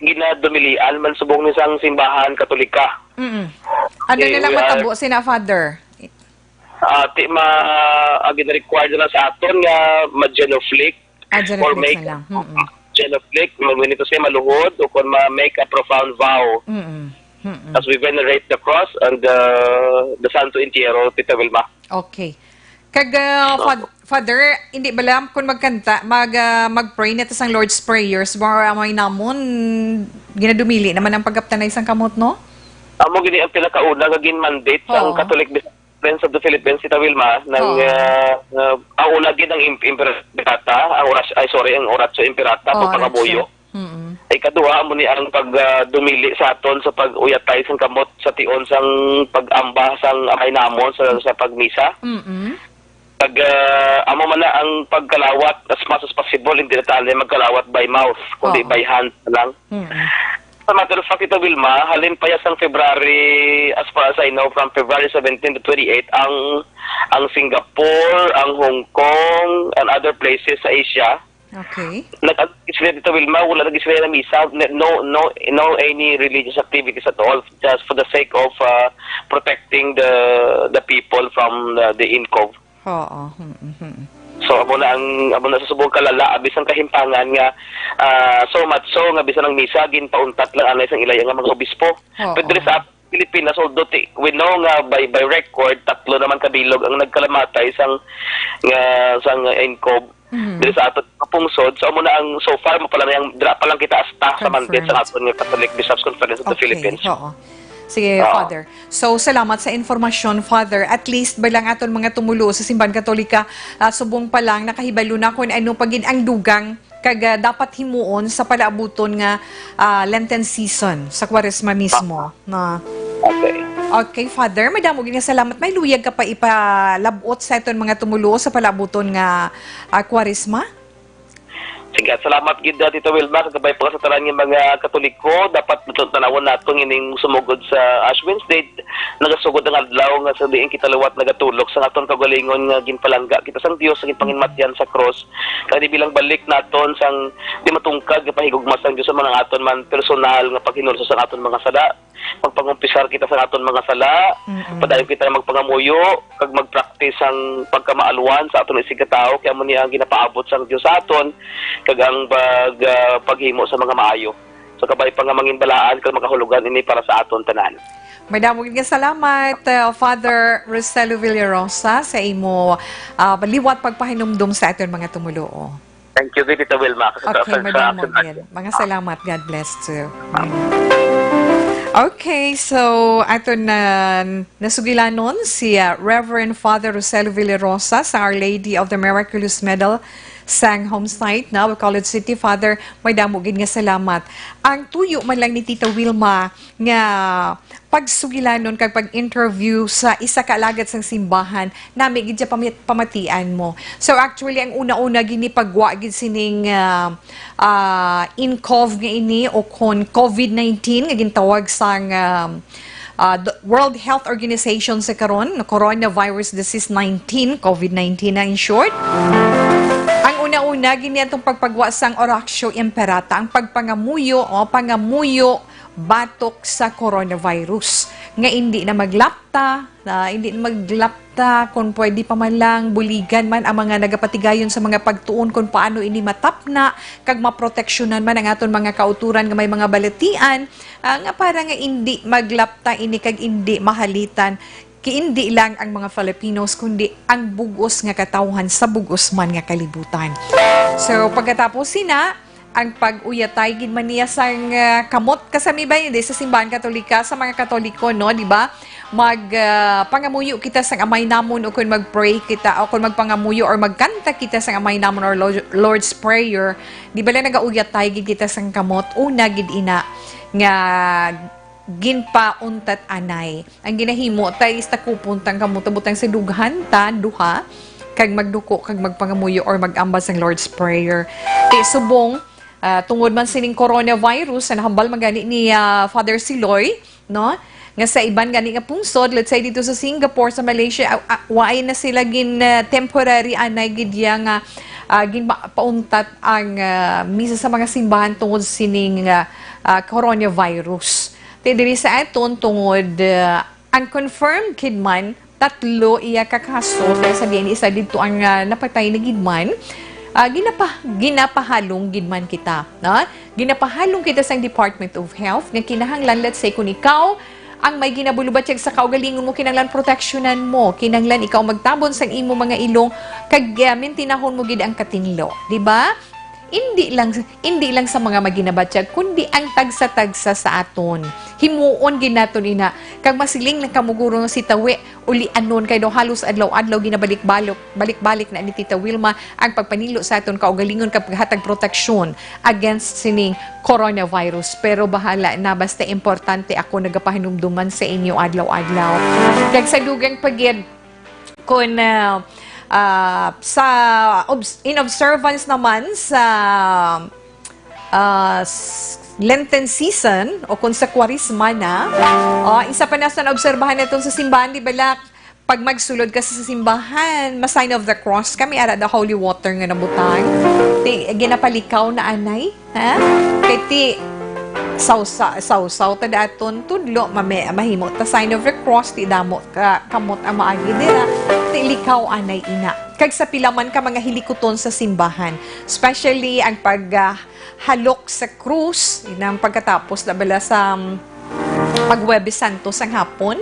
Ginadumilian man subong ni sang simbahan Katolika. Mm-mm. Ano Okay, na lang we are matabo sina, Father? Ah, ti ma, ah, gina-require na lang sa aton nga ma-genuflect Ah, or genuflect make na lang. Mm-mm. Genuflect, ma-, when ito siya maluhod, o kung ma-make a profound vow. Mm-mm. Mm-mm. As we venerate the cross and the, the Santo Entierro, Tita Wilma. Okay. Kag, ah, Opo. Fad-, Father, hindi ba lang kung magkanta, mag, ah, mag-pray na ta sang Lord's Prayer, sa mga amay namon, ginadumili naman ang pagkaptanay sang kamot, no? Amo gini ang pinakauna nga gin-mandate sang Oo. Catholic Friends of the Philippines, Tita Wilma, nang, Oo. ah, ah, ang una gid ang im-, Imperata, ang oras-, ay, sorry, ang Oratio Imperata, Oh, pagpangamuyo. Oratio. Mm-mm. Ikaduha, amo ni ang pag, ah, dumili sa aton sa pag-uyatay sang kamot sa tion sang pag-amba sang Amay Namon sa, sa pagmisa. Mm-mm. Pag, ah, amo man na ang pagkalawat as much as possible, hindi na tayo magkalawat by mouth, kundi Oo. by hand na lang. Mm-mm. Sa matter of fact, Tita Wilma, halin pa ya sang February, as far as I know, from February seventeen to twenty-eight, ang, ang Singapore, ang Hong Kong, and other places sa Asia, Okay. nag-, sila, Tita Wilma, wala nag-, sila na misa, n-, no, no, no any religious activities at all, just for the sake of, uh, protecting the, the people from the, the INCOV. Oo. Mm, mm. So, amo na ang, amo na sa subong kalala, bisan kahimpangan nga, ah, so much so nga bisan ang misa ginpauntat lang anay sang ilay nga mga obispo. Oo. Pero diri sa Pilipinas, although ti-, we know nga by, by record, tatlo naman ka bilog ang nagkalamatay sang, nga, sang INCOV Mhm. diri sa aton pungsod. So, amo na ang so far, mo pala na yung dira pa lang kita asta sa mandate sa Confirmed. aton nga Catholic Bishops Conference of the Okay, Philippines. Oo. Sige, Oo. Father. So, salamat sa informasyon, Father. At least, ba lang aton mga tumuluo sa Simbahan Katolika, ah, subong pa lang, nakahibalo na kung ano pa gid ang dugang kag, ah, dapat himuon sa palaabuton nga, ah, Lenten season, sa Kwaresma mismo, na Okay. Okay, Father, madamo gid nga salamat. May luyag ka pa ipalabot sa aton mga tumuluo sa palaabuton nga, ah, Kwaresma? Sige, salamat gid, ah, Tita Wilma, kag kabay pa sa tanan nga mga Katoliko. Dapat tan-awon naton ining sumugod sa Ash Wednesday, nagasugod ang adlaw nga sa diin kita liwat nagatulok sa aton kaugalingon nga ginpalangga kita sang Dios sa ginpanginmatyan sa krus. Kag di bilang balik naton sang di matungkad nga pahigugma sang Dios sa mga aton man personal nga paghinulsol sa aton mga sala, magpangumpisar kita sa aton mga sala, Mm-mm. padayon kita magpangamuyo, kag mag-practice sang pagkamaaluan sa aton isigkatawo, kay amo ni ang ginapaabot sang Dios sa aton, kag ang pag-, ah, paghimo sa mga maayo. So, kabay pa nga mangin balaan kag makahulugan ini para sa aton tanan. Madamo gid nga salamat, uh, Father Roselo Villarosa, sa imo, uh, liwat pagpahinumdom sa aton mga tumuluo. Thank you, Tita Wilma. Sa, Okay, sa, sa madamo action gid. Mga salamat. God bless too. Okay, so aton na nasugilanon si, uh, Reverend Father Roselo Villarosa sa Our Lady of the Miraculous Medal sang home site na Bacolod City. Father, madamo gid nga salamat. Ang tuyo man lang ni Tita Wilma nga pagsugilanon kag pag-interview sa isa ka alagad sang simbahan, nami gid siya pami-, pamatian mo. So, actually, ang una-una gid ni pagwa gid sining, ah, ah, INCOV nga ini o kon COVID nineteen nga gintawag sang, ah, ah, the World Health Organization sa karon, na coronavirus disease nineteen, COVID nineteen na in short. Ang una-una gid ni atong pagpagwa sang Oratio Imperata, ang pagpangamuyo o pangamuyo batok sa coronavirus, nga indi na maglapta, na indi na maglapta, kung pwede pa man lang, buligan man ang mga nagapatigayon sa mga pagtuon kung paano ini matapna, kag maproteksyonan man ang aton mga kautoran nga may mga balatian, ah, nga para nga indi maglapta ini kag indi mahalitan, kay indi lang ang mga Filipinos, kundi ang bug-os nga katawhan sa bug-os man nga kalibutan. So, pagkatapos sina, ang pag-uyatay gid man niya sang, ah, kamot kasami ba, hindi sa simbahan Katolika, sa mga Katoliko, no, di ba? Mag, ah, pangamuyo kita sang Amay Namon, o kung mag-pray kita, o kung magpangamuyo or magkanta kita sang Amay Namon or Lord-, Lord's Prayer, di ba lang nagauyatay gid kita sang kamot? Una gid ina nga ginpauntat anay. Ang ginahimo tay is takupon tang kamot, butang sa dughan ta, duha, kag magduko, kag magpangamuyo or mag-amba sang Lord's Prayer. Ti subong, ah, tungod man sining coronavirus, ang nahambal man gani ni, ah, Father Siloy, no? Nga sa iban gani nga pungsod, let's say dito sa Singapore, sa Malaysia, ah, ah, waay na sila gin, ah, temporary anay gid ya nga, ah, ginpauntat ang, ah, misa sa mga simbahan tungod sining, ah, ah, coronavirus. Ti diri sa aton tungod, ah, ang confirmed kid man tatlo iya ka kaso, pero sa diin isa didto ang, ah, napatay na gid man. Ah, ginapa-, ginapahalong gid man kita, no? Ginapahalong kita sang Department of Health nga kinahanglan, let's say, kung ikaw ang may ginabulubatyag sa kaugalingon mo, kinahanglan proteksyonan mo, kinahanglan ikaw magtabon sang imo mga ilong, kag, ah, mintinahon mo gid ang katinlo, di ba? Indi lang, indi lang sa mga maginabatyag, kundi ang tagsa-tagsa sa aton. Himuon gid naton ina, kag masiling lang kamo guro nga si tawi, ulianon kay daw halos adlaw-adlaw ginabalik-balok, balik-balik na ni Tita Wilma ang pagpanilo sa aton kaugalingon kag paghatag proteksyon against sining coronavirus. Pero bahala na, basta importante ako nagapahinumduman sa inyo adlaw-adlaw. Kag sa dugang pa gid, kun, ah, ah, sa obs-, in observance naman sa, ah, s-, Lenten season o kun sa Kwaresma na, oh, isa pa na sa naobserbahan naton sa simbahan, di bala, pag magsulod ka sa simbahan, ma-sign of the cross kami, ara the holy water nga nabutang. Ti, ginapalikaw na anay. Ha? Kay ti, sawsa-, sawsaw ta daton tudlo, mame-, mahimo ta sign of the cross, ti damo ka kamot ang maagi dira, ti likaw anay ina. Kag sa pila man ka mga hilikuton sa simbahan, especially ang pag, ah, halok sa krus, inang pagkatapos na bala sa, um, pag Huwebes Santo sang hapon,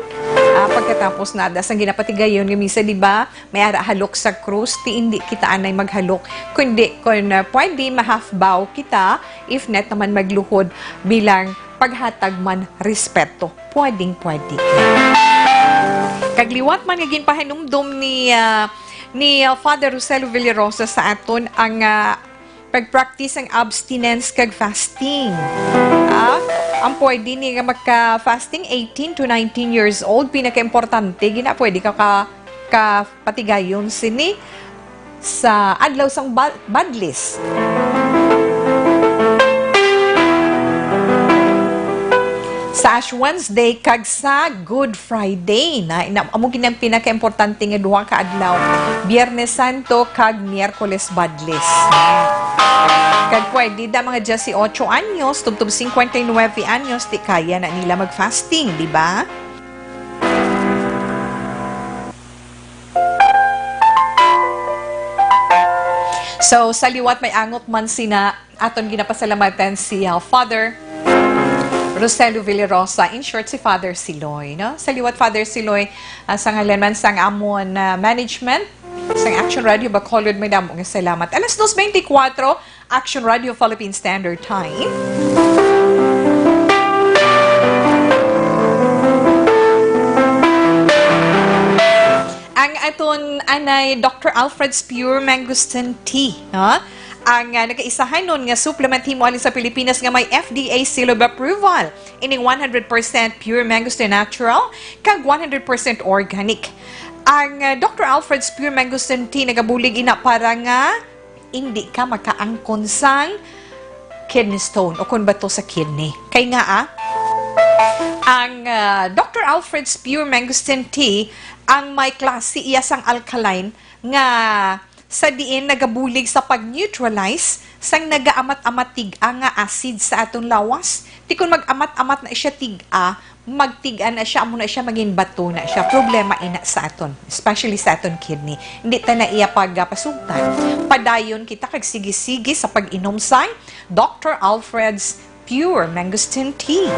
ah, pagkatapos na da sang ginapatigayon nga misa, di ba? May ara halok sa krus, ti indi kita anay maghalok, kundi kun, ah, pwede, ma-half bow kita, if not naman magluhod bilang paghatag man respeto. Pwedeng pwede. Kag liwat man nga ginpahinumdom ni, ah, ni, ah, Father Roselo Villarosa sa aton ang, ah, pag-practice ang abstinence kag fasting. Ah, ang pwede ni nga maka-fasting, eighteen to nineteen years old, pinaka-importante, gina, pwede ka ka, ka patigayon sini sa adlaw sang ba-, badlis. Sa Ash Wednesday kag sa Good Friday, na, na, amo gid ang pinaka-importante nga duha ka adlaw, Biyernes Santo kag Miyerkules Badlis. Kag pwede da mga dieciocho anyos, tubtob cincuenta y nueve anyos, ti kaya na nila mag-fasting, di ba? So, sa liwat may angot man sina, aton ginapasalamatan si, ah, Father Roselo Villarosa, in short, si Father Siloy, no? Sa liwat, Father Siloy, ah, sa ngalan man sang amon, ah, management, sang Action Radio Bacolod, may damo nga salamat. Alas dos beintikwatro, Action Radio Philippine Standard Time. Ang aton anay Doctor Alfred's Pure Mangosteen Tea, no? Ang, ah, nagaisahanon nga supplement himo halin sa Pilipinas nga may F D A seal of approval. Ining one hundred percent pure mangosteen natural kag one hundred percent organic. Ang, ah, Doctor Alfred's Pure Mangosteen Tea nagabulig ina para nga indi ka makaangkon sang kidney stone o kon bato sa kidney. Kay nga, ah, ang, ah, Doctor Alfred's Pure Mangosteen Tea, ang may klase iya sang alkaline nga sa diin nagabulig sa pag-neutralize sang nagaamat-amat tig-a nga acid sa aton lawas. Ti kon mag-amat-amat na siya tig-a, magtig-a na siya, amo na siya, maging bato na siya. Problema ina sa aton, especially sa aton kidney. Hindi ta na iya pagapasugtan. Padayon kita kag sige-sige sa pag-inom sang Doctor Alfred's Pure Mangosteen Tea.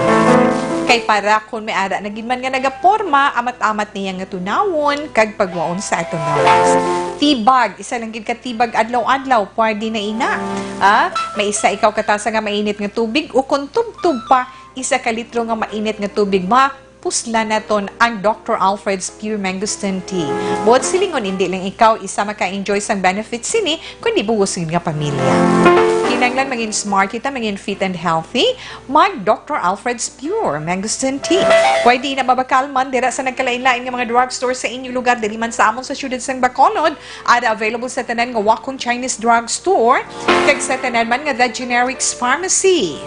Kay para kung may ara na gid man nga nagaporma, amat-amat niya nga tunawon kag pagwaon sa aton lawas. Tibag, isa lang gid ka tibag adlaw-adlaw, pwede na ina. Ah, may isa ikaw katasa nga mainit nga tubig, o kung tubtub pa, isa ka litro nga mainit nga tubig, mapuslan naton ang Doctor Alfred's Pure Mangosteen Tea. Buot silingon, indi lang ikaw isa maka-enjoy sang benefits sini, kundi buhos gid nga pamilya. Kinahanglan maging smart kita, maging fit and healthy, mag Doctor Alfred's Pure Mangosteen Tea. Pwede na mabakal man dira sa nagkalain-lain nga mga drugstore sa inyo lugar, diri man sa amon sa siyudad sang Bacolod, ada available sa tanan nga Wakong Chinese Drugstore, kag sa tanan man nga The Generics Pharmacy.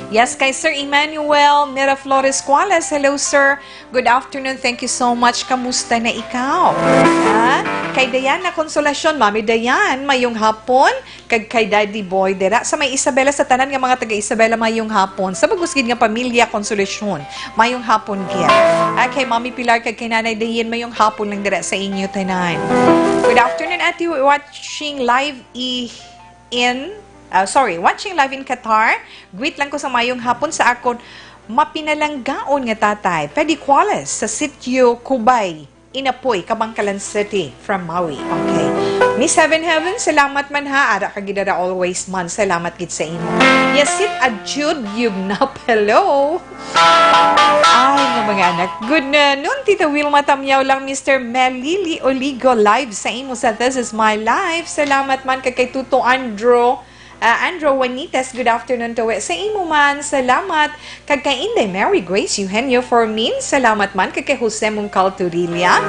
Yes, kay Sir Emmanuel Miraflores Cuales. Hello, sir. Good afternoon. Thank you so much. Kamusta na ikaw? Ha? Kay Diana Consolacion, Mami Diane, mayong hapon. Kag kay Daddy Boy dira sa may Isabela, sa tanan nga mga taga Isabela, mayong hapon. Sa bug-os gid nga pamilya Consolacion, mayong hapon gid. Ah, kay Mami Pilar kag kay Nanay Diane, mayong hapon lang dira sa inyo tanan. Good afternoon, Ate. Watching live i-, in, ah, sorry, watching live in Qatar. Greet lang ko sa mayong hapon sa akon mapinalanggaon nga tatay, Freddy Cuales, sa Sitio Cubay, Inapoy, Kabankalan City, from Maui. Okay. Miss Heaven Heaven, salamat man ha. Ara ka gid ara always man. Salamat gid sa imo. Yasit Adjud Yugnap, hello. Ay, nga mga anak. Good na nun, Tita Wilma Tamyaw lang, Mister Melili Oligo, live sa imo sa This Is My Life. Salamat man kay, kay Tuto Andro. Ah, Andro Juanitas, good afternoon to. Sa imo man, salamat. Kag kay Inday Mary Grace Eugenio Formin, salamat man. Kag kay Jose Mungcal Turilla.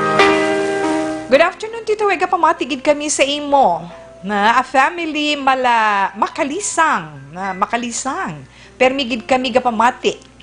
Good afternoon, Tito Wega. Pamati gid kami sa imo. Na, a family mala, makalisang. Na, makalisang. Permi gid kami gapamati.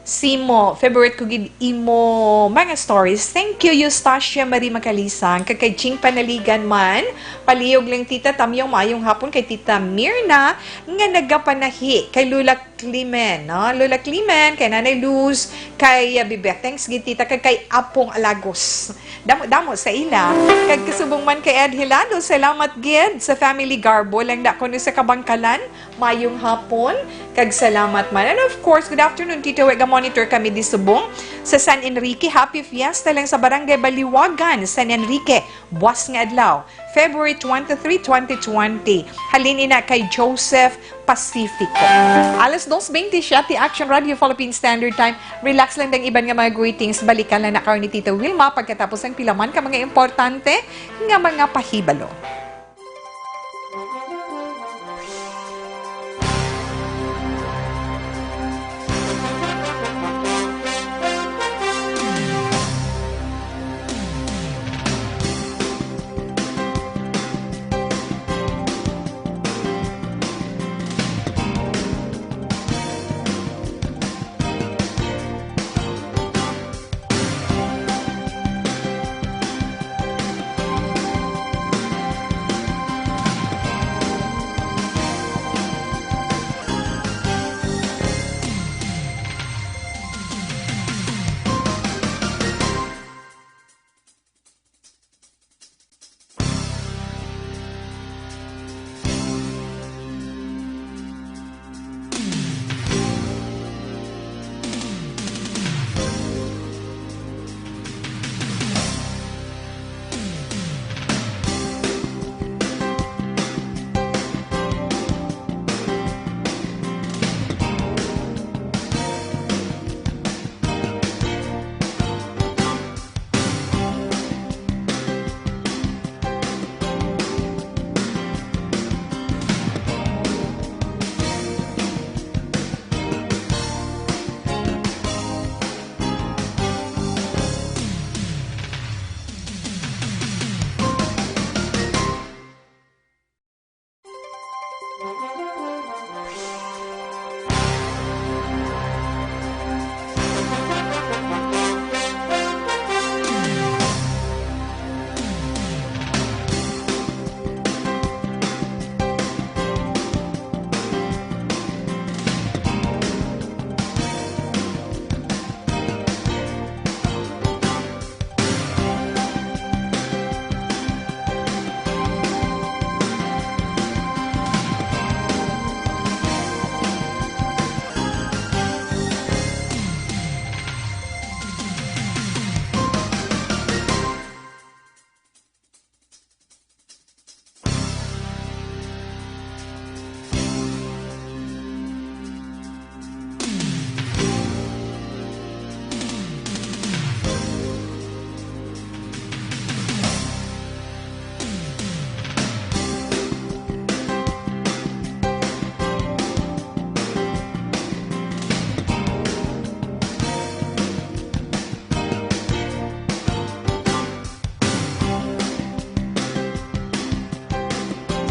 Simo, favorite ko gid imo mga stories. Thank you, Eustacia Marie Macalisang. Kag kay Ching Panaligan man, palihog lang, Tita Tamyong, maayong hapon kay Tita Mirna nga nagapanahi kay Lola Clemen, no? Lola Clemen, kay Nanay Luz, kay, uh, Bibeteng, sige, Tita, kag kay Apong Alagos. Damo-damo sa ila. Kag kasubong man kay Ed Hilado, salamat gid sa family Garbo lang da kuno sa Kabangkalan. Mayong hapon, kag salamat man. And of course, good afternoon, Tito Wega. Monitor kami di subong sa San Enrique. Happy Fiesta lang sa Barangay Baliwagan, San Enrique. Buas nga adlaw, February twenty-three, twenty twenty. Halin ina kay Joseph Pacifico. Alas dos veintisiete, Action Radio Philippine Standard Time. Relax lang dang iban nga mga greetings. Balikan lang na karon ni Tita Wilma pagkatapos ang pila man ka mga importante nga mga pahibalo.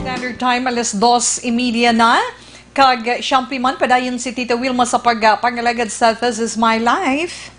Standard Time, alas dos y media na. Kag, syempre man, padayon si Tita Wilma sa pag-, pangalagad sa This Is My Life.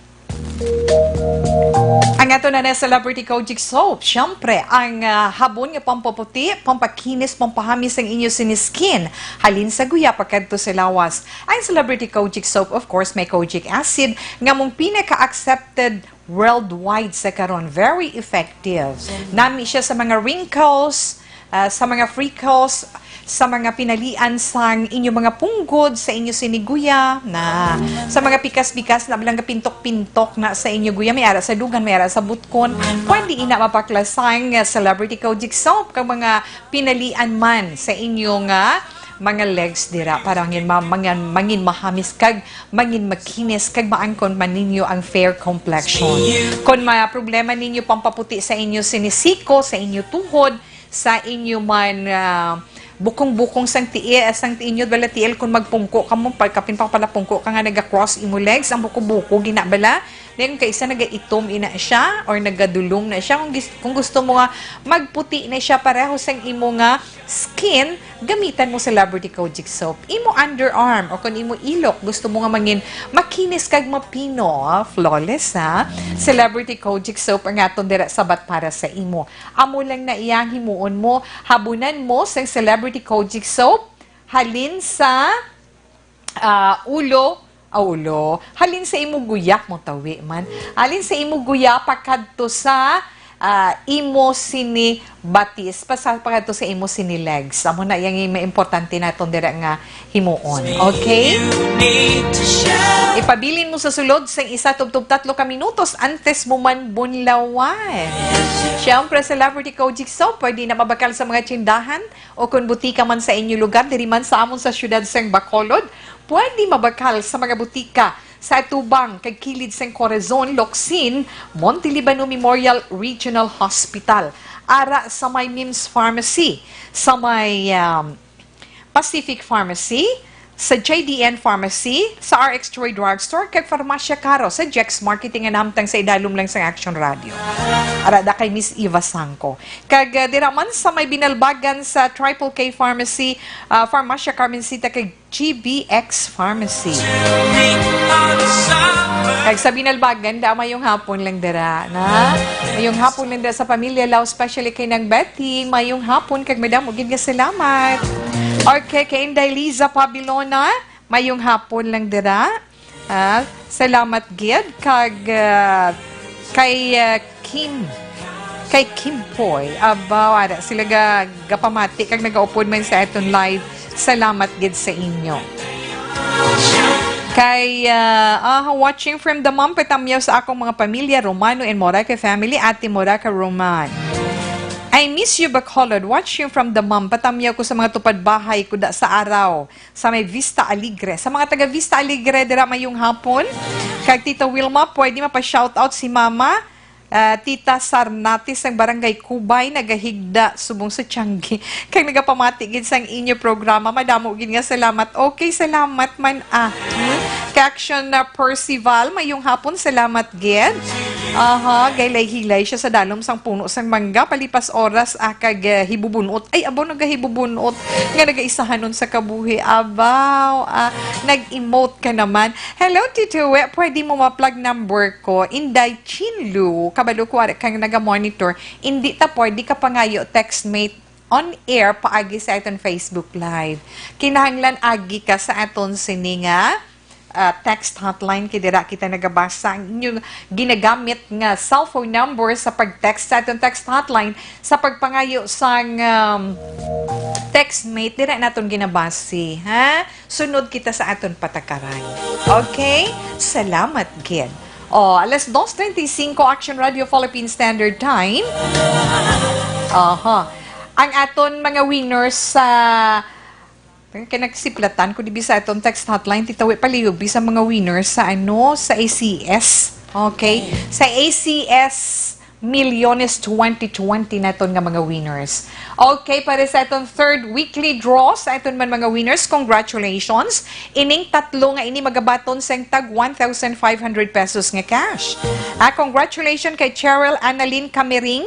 Ang ato na na Celebrity Kojic Soap, syempre, ang, ah, habon nga pampaputi, pampakinis, pampahamis ang inyo sini skin. Halin sa guya, pakadto sa lawas. Ang Celebrity Kojic Soap, of course, may kojic acid, nga mong pinaka-accepted worldwide sa karon. Very effective. Nami siya sa mga wrinkles, ah, sa mga freckles, sa mga pinalian sang inyo mga punggod, sa inyo sini guya, na sa mga pikas-pikas na bilang pintok-pintok na sa inyo guya, may ara sa dugan, may ara sa butkon. Pwede ina mapaklasang, ah, Celebrity Kojic Soap kag mga pinalian man sa inyo nga mga legs dira para mangin ma-, mangin, mangin mahamis kag mangin makinis kag maangkon man ninyo ang fair complexion. Kon may problema ninyo pampaputi sa inyo sinisiko, sa inyo tuhod, sa inyo man, ah, bukong-bukong sang tiil, sang inyo bala tiil, kung magpungko ka mo, pag kapin pa pala pungko ka nga naga-cross imo legs, ang buko-buko, gina bala. Then, kung kaisa nagaitom ina siya or nagadulong na siya, kung gis-, kung gusto mo nga magputi na siya pareho sang imo nga skin, gamitan mo Celebrity Kojic Soap. Imo underarm o kung imo ilok, gusto mo nga mangin makinis kag mapino, ah, flawless, ha? Celebrity Kojic Soap ang aton dira sabat para sa imo. Amo lang na iyang himuon mo, habunan mo sang Celebrity Kojic Soap, halin sa, ah, ulo, ah, ulo, halin sa imo guya, mo tawi man. Halin sa imo guya, pakadto sa, ah, imo sini batis, pasa-, pakadto sa imo sini legs. Amo na yang may importante naton dira nga himuon. Okay? Ipabilin mo sa sulod sang isa tubtob tatlo ka minutos antes mo man bunlawan. Siyempre, Celebrity Kojic Soap, pwede na mabakal sa mga tsindahan o kon butika man sa inyo lugar, diri man sa amon sa siyudad sang Bacolod, pwede mabakal sa mga butika sa atubang kag kilid sang Corazon, Locsin, Monte Libano Memorial Regional Hospital, ara sa may Mims Pharmacy, sa may, um, Pacific Pharmacy, sa J D N Pharmacy, sa R X Troy Drugstore, kag Farmacia Caro sa Jex Marketing nga nahamtang sa idalom lang sang Action Radio. Ara da kay Miss Eva Sangco. Kag, ah, dira man sa may Binalbagan sa Triple K Pharmacy, ah, Farmacia Carmencita kag G B X Pharmacy. Kag sa Binalbagan, da, mayong hapon lang dira, na? Mayong hapon lang dira sa pamilya Lau, especially kay Nang Betty. Mayong hapon, kag madamo gid nga salamat. Okay, kay Inday Liza Pabilona, mayong hapon lang dira. Ah, salamat gid kag, ah, kay, ah, Kim, kay Kim Poy. Aba, wala sila ga-, gapamati kag nagaupod man sa aton live. Salamat gid sa inyo. Kay, ah, ah, watching from the mom, patamyaw sa akong mga pamilya, Romano and Moraca family, Ate Moraca Roman. I miss you, Bacolod. Watching from the mom, patamyaw ko sa mga tupad bahay, kuda sa araw. Sa may Vista Alegre. Sa mga taga Vista Alegre, dira mayong hapon. Kag Tita Wilma, pwede mapa-shoutout si Mama, ah, Tita Sarnati sang Barangay Kubay, nagahigda subong sa Tiangge. Kag nagapamati gid sang inyo programa. Madamo gid nga salamat. Okay, salamat man, ah. Hmm? Kay Action na Percival, mayong hapon, salamat gid. Aha, gaylay-hilay siya sa dalom sang puno sang mangga. Palipas oras, ah, kag, ah, hibubunot. Ay, abo, nagahibubunot nga nagaisahanon sa kabuhi. Abaw, ah, nag-emote ka naman. Hello, Tito We. Pwede mo ma-plug number ko? Inday Chinlu. Kabalo ko, wala kang naga-monitor. Hindi ta pwede ka pangayo textmate on air paagi sa aton Facebook Live. Kinahanglan agi ka sa aton sini nga, ah, text hotline, kay dira kita nagabasa ang inyong ginagamit nga cellphone number sa pag-text sa aton text hotline sa pagpangayo sang, um, textmate. Dira naton ginabasi, ha? Sunod kita sa aton patakaran. Okay? Salamat gid. Oh, alas dos treinta y cinco, Action Radio Philippine Standard Time. Aha. Ang aton mga winners sa Kay nagsiplatan ko dibi sa aton text hotline, Tita We, palihog bi sa mga winners sa, ano, sa A C S. Okay? Sa A C S Milyones twenty twenty naton nga mga winners. Okay, para sa aton third weekly draw sa aton man mga winners, congratulations. Ining tatlo nga ini magabaton sang tag one thousand five hundred pesos nga cash. Ah, congratulations kay Cheryl Annalyn Camiring,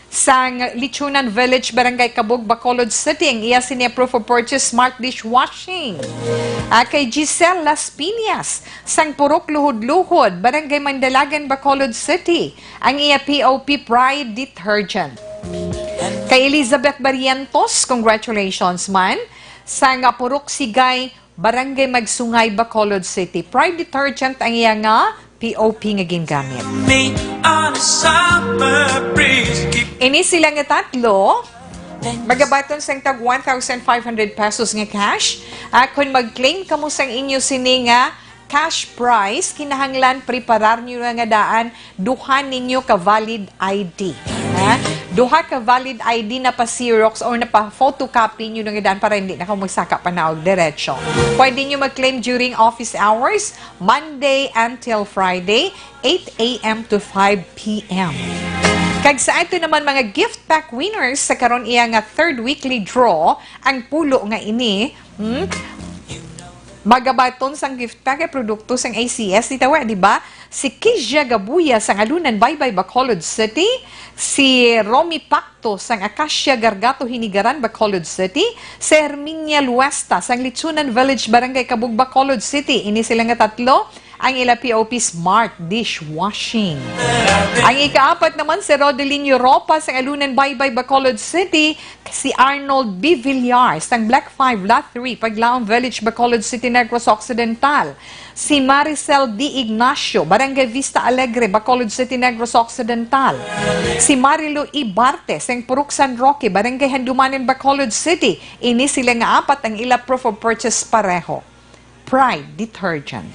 Sang Lichunan Village, Barangay Cabug, Bacolod City, ang iya sini proof of purchase smart dishwashing. Ah, kay Giselle Las Piñas, sang Purok Luhod-Luhod, Barangay Mandalagan, Bacolod City, ang iya P O P Pride detergent. Kay Elizabeth Barrientos, congratulations man, sang Purok Sigay, Barangay Magsungay, Bacolod City. Pride detergent ang iya nga P O P nga gingamit. Me on a summer breeze. Keep Ini sila nga tatlo, magabaton sang tag one thousand five hundred pesos nga cash. Ah, kung mag-claim kamo sang inyo sini nga cash prize, kinahanglan preparar nyo na nga daan duha ninyo ka valid I D. Ha? Duha ka valid I D na pa-xerox or na pa-photocopy nyo na nga daan para hindi na kamo magsaka panaog diretso. Pwede nyo mag-claim during office hours, Monday until Friday, eight A M to five P M. Kag sa ato naman mga gift pack winners sa karon iya nga third weekly draw, ang pulo nga ini, hmm? Magabaton sang gift pack kay produkto sang A C S, di tawa, di ba? Si Kizia Gabuya sang Alunan Baybay, Bacolod City, si Romy Pacto sang Acacia Gargato, Hinigaran, Bacolod City, si Herminia Luesta sang Lichunan Village, Barangay Cabug, Bacolod City. Ini sila nga tatlo ang ila P O P smart dishwashing. Ang ikaapat naman si Rodelin Europa sang Alunan Baybay, Bacolod City, si Arnold B. Villar sang Block five, Lot three, Paglaom Village, Bacolod City, Negros Occidental, si Maricel D. Ignacio, Barangay Vista Alegre, Bacolod City, Negros Occidental, si Marilo Ibarte sang Purok San Roque, Barangay Handumanan, Bacolod City. Ini sila nga apat ang ila proof of purchase pareho. Pride detergent.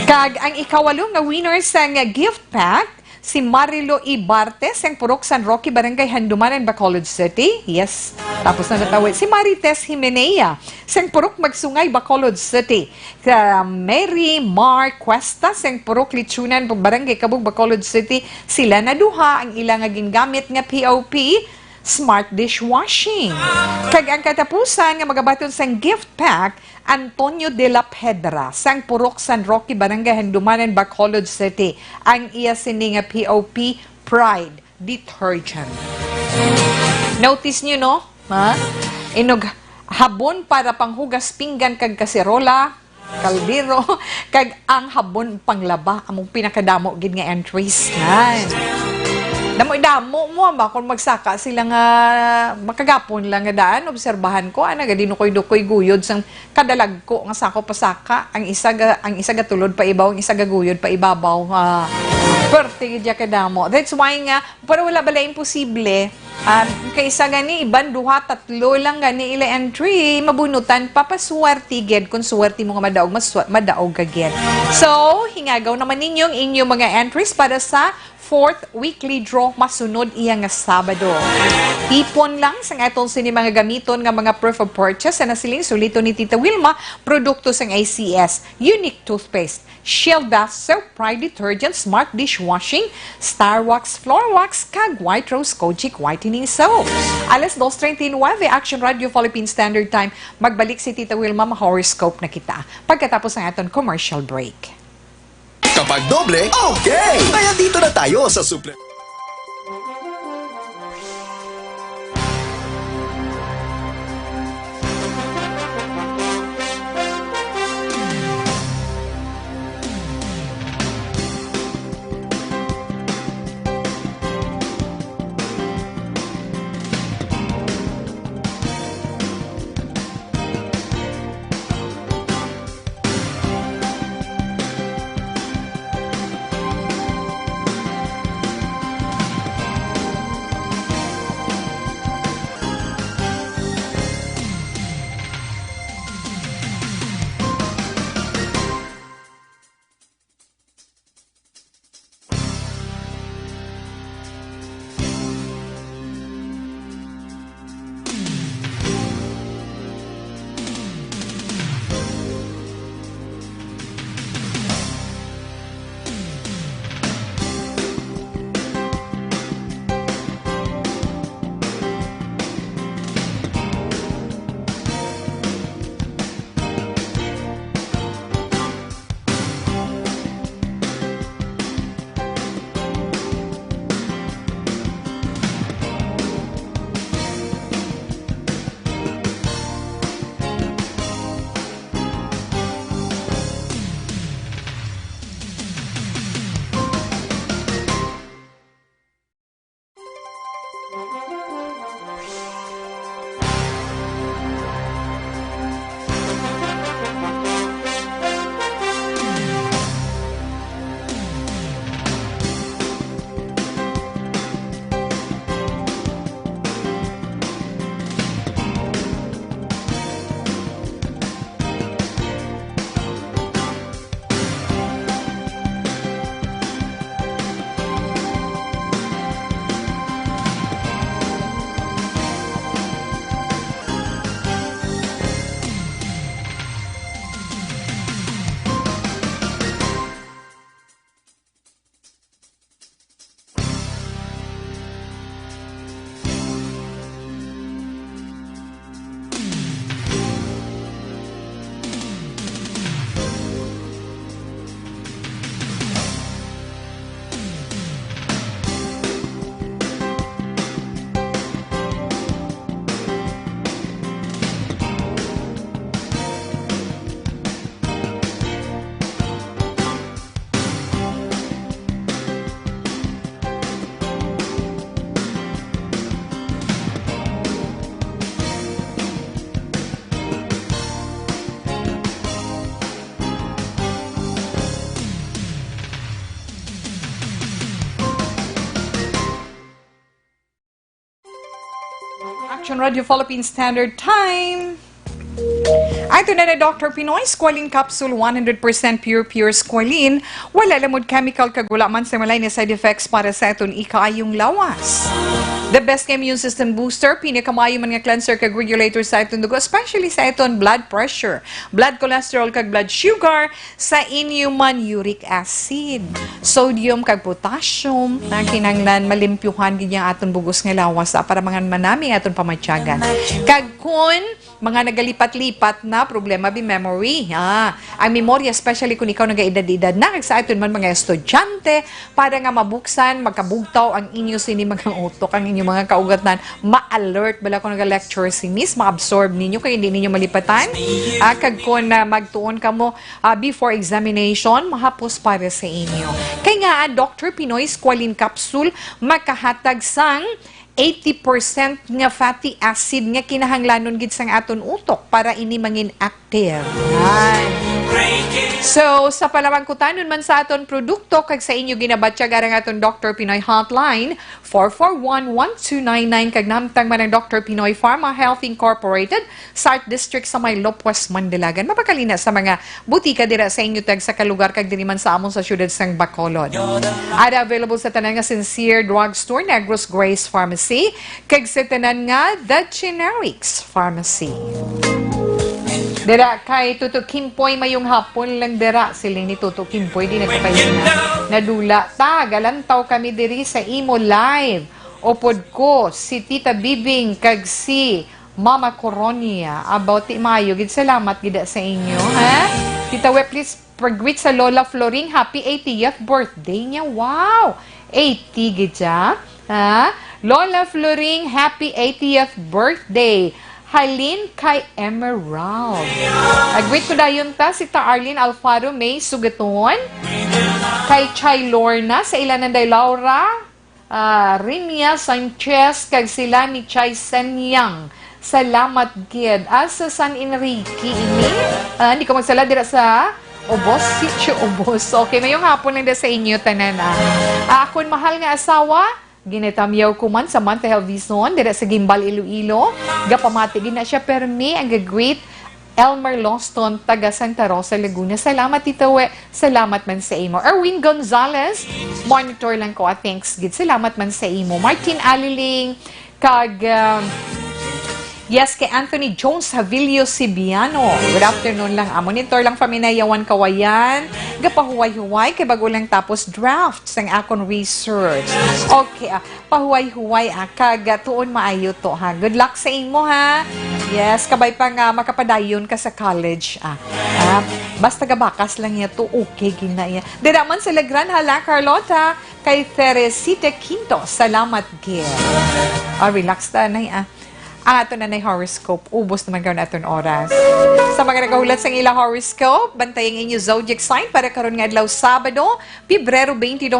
Kag ang ikawalo nga winner sang gift pack, si Marilo Ibarte sang Purok San Roque, Barangay Handumanan, Bacolod City. Yes, tapos na natawid. Si Marites Himenea sang Purok Magsungay, Bacolod City. Ka Mary Mar Cuesta sang Purok Lichunan, Barangay Cabug, Bacolod City. Sila na duha ang ila nga gingamit nga P O P smart dishwashing. Kag ang katapusan nga magabaton sang gift pack, Antonio de la Pedra, sang Purok San Roque, Barangay Handumanan, Bacolod City, ang iya sini nga P O P Pride detergent. Notice nyo, no? Ha? Inog habon para panghugas pinggan kag kaserola, kaldero, kag ang habon panglaba, among pinakadamo gid nga entries. Yan. Damo-damo mo ba kung magsaka sila nga makagapon lang nga daan, obserbahan ko, ana, gadinukoy-dukoy guyod sang kadalagko nga sako pasaka, ang isa ga, ang isa gatulod pa ibaw, ang isa gaguyod pa ibabaw, nga perte gid ya kadamo. That's why nga, pero wala bala imposible. Ah, kay isa gani, iban duha, tatlo lang gani ila entry, mabunutan pa, paswerte gid, kung swerte mo nga madaog, maswa-, madaog ka gid. So, hingagaw naman ninyo ang inyong mga entries para sa fourth weekly draw masunod iya nga Sabado. Tipon lang sang aton sini mga gamiton nga mga proof of purchase sa nasiling sulito ni Tita Wilma, produkto sang A C S, Unique Toothpaste, Shield Bath Soap, Pride Detergent, Smart Dishwashing, Star Wax Floor Wax, kag White Rose Kojic Whitening Soap. Alas dos treinta y nueve, Action Radio Philippine Standard Time. Magbalik si Tita Wilma, ma-horoscope na kita pagkatapos ang aton commercial break. Kapag doble, okay! Kaya dito na tayo sa suple- Radio Philippine Standard Time. Ato na na Doctor Pinoy, Squalene Capsule, one hundred percent pure, pure squalene. Wala lamod chemical kag wala man sa malay na side effects para sa aton ikaayong lawas. The best nga immune system booster, pinakamaayo man nga cleanser kag regulator sa aton dugo, especially sa aton blood pressure, blood cholesterol kag blood sugar, sa inyo man uric acid, sodium kag potassium, na kinahanglan malimpyuhan gid ang aton bugos nga lawas, ah, para mga manami aton pamatyagan. Kag kun mga nagalipat-lipat na problema bi memory, ah, ang memorya, especially kung ikaw nagaedad-edad na, kag sa aton man mga estudyante, para nga mabuksan, makabugtaw ang inyo sini mga utok, ang inyo mga kaugatan, ma-alert bala kung naga-lecture si Miss, ma-absorb ninyo kay hindi ninyo malipatan. Ah, kag kung, ah, magtuon kamo, ah, before examination, mahapos para sa inyo. Kay nga, ah, Doctor Pinoy Squalene Capsule makahatag sang eighty percent nga fatty acid nga kinahanglanon gid sang aton utok para ini mangin active. Yan. So, sa palamangkutanon man sa aton produkto kag sa inyo ginabatyag arang aton Doctor Pinoy Hotline, four four one, one two nine nine, kag nahamtang man ang Doctor Pinoy Pharma Health Incorporated, sa Art District sa may Lopwas, Mandalagan. Mapakali na sa mga butika dira sa inyo tag sa kalugar kag diri man sa amon sa siyudad sang Bacolod. Ada available sa tanan nga Sincere Drugstore, Negros Grace Pharmacy, kag sa tanan nga The Generics Pharmacy. Dira kay Tuto Kimpoy, mayong hapon lang dira. Siling ni Tuto Kimpoy, di na to kayo na. Nadula ta, galantaw kami diri sa imo live. Upod ko, si Tita Bibing, kag si Mama Coronia. About ti maayo gid, salamat gid sa inyo, ha? Tita We, please pag-greet sa Lola Floring, happy eightieth birthday niya. Wow! Eighty gid siya, ha? Lola Floring, happy eightieth birthday. Halin kay Emerald. Ag-greet ko dayon ta si Ta Arlene Alfaro May Sugaton, kay Chay Lorna, sa ila Nanday Laura, ah, Rinia Sanchez, kag sila ni Chay Senyang. Salamat gid. Asa San Enrique ini? Ah, hindi ko magsala dira sa Obos, Sitio Obos. Okay, mayong hapon lang da sa inyo tanan, ah. Ah, akon mahal nga asawa, ginatamyaw ko man, Samantha Helvison, dira sa Gimbal, Iloilo. Gapamati gid na siya, permi ang ga-greet Elmer Loston, taga Santa Rosa, Laguna. Salamat, Tita We. Salamat man sa imo. Erwin Gonzalez, monitor lang ko, ah, thanks gid. Salamat man sa imo. Martin Aliling, kag, um, yes, kay Anthony Jones Havilio Sibiano. Good afternoon lang. Ah, monitor lang, Paminayawan, Kawayan. Gapahuway-huway kay bago lang tapos draft sang akon research. Okay, ah, pahuway-huway, ah, kag, ah, tuon maayo to, ha. Good luck sa imo, ha. Yes, kabay pa nga makapadayon ka sa college, ah. Ah, basta gabakas lang niya to, okay gid na iya. Dira man sa Lagran, hala, Carlota, kay Teresita Quinto, salamat gid. Ah, relax ta, nay, ah. Ang aton na nay horoscope, ubos naman karon aton oras. Sa mga nagahulat sang ila horoscope, bantay ang inyo zodiac sign para karon nga adlaw, Sabado, Pebrero twenty-two,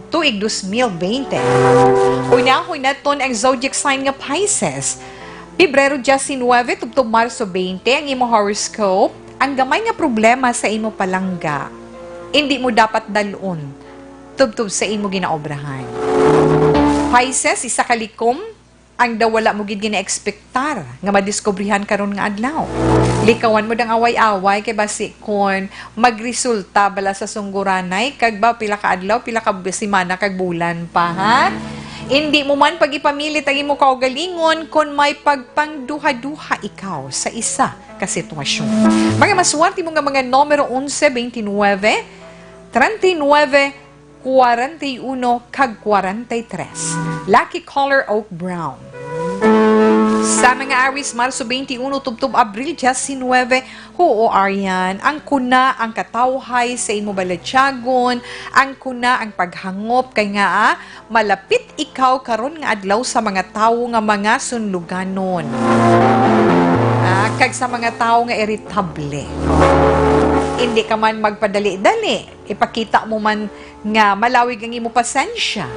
tuig dos mil bente. Unahon naton ang zodiac sign nga Pisces. Pebrero diecinuebe tubtob Marso twenty ang imo horoscope. Ang gamay nga problema sa imo palangga, indi mo dapat dal-on tubtob sa imo ginaobrahan. Pisces, isa ka likom ang daw wala mo gid gina-ekspektar nga madiskubrihan karon nga adlaw. Likawan mo dang away-away kay basi kon magresulta bala sa sungguranay kag ba pila ka adlaw, pila ka semana kag bulan pa, ha? Indi mo man pag-ipamilit ang imo kaugalingon kon may pagpangduha-duha ikaw sa isa ka sitwasyon. Mga maswerte mo nga mga numero onse, twenty-nueve, treinta y nueve, kwarenta y uno kag kwarenta y tres. Lucky color, oak brown. Sa mga Aries, Marso twenty-uno tubtob Abril diecinuebe, huo, Arian, ang kuna ang katawhay sa imo balatyagon, ang kuna ang paghangop, kay nga, ah, malapit ikaw karon nga adlaw sa mga tawo nga mga sunluganon. Ah, kag sa mga tawo nga iritable. Hindi ka man magpadali-dali. Ipakita mo man nga malawig ang imo pasensya.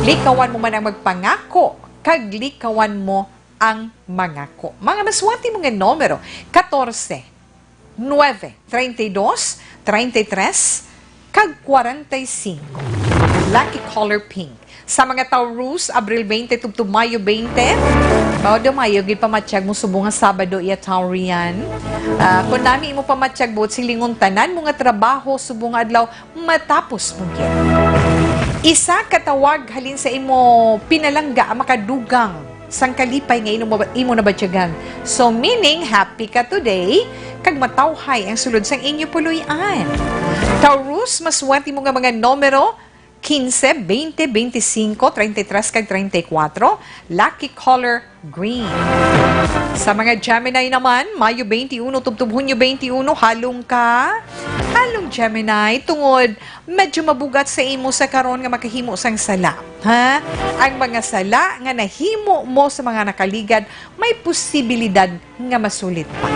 Likawan mo man ang magpangako, kag likawan mo ang mangako. Mga maswerte mo nga numero, katorse, nuebe, treinta y dos, treinta y tres, kag kwarenta y singko. Lucky color, pink. Sa mga Taurus, Abril twenty tubtob Mayo twenty. Mao daw, maayo gid pamatyag mo subong nga Sabado, iya Taurian. Ah, kung nami imo pamatyag, buot silingon, tanan mo nga trabaho subong nga adlaw matapos mo gid. Isa ka tawag halin sa imo pinalangga ang makadugang sang kalipay nga imo, imo nabatyagan. So, meaning, happy ka today, kag matawhay ang sulod sang inyo puloy-an. Taurus, maswerte mo nga mga numero, quince, veinte, veinticinco, treinta y tres, kag treinta y cuatro. Lucky color, green. Sa mga Gemini naman, Mayo twenty-one tubtob Hunyo twenty-one, halong ka. Halong, Gemini, tungod medyo mabugat sa imo sa karon nga makahimo sang sala, ha? Ang mga sala nga nahimo mo sa mga nakaligad, may posibilidad nga masulit pa.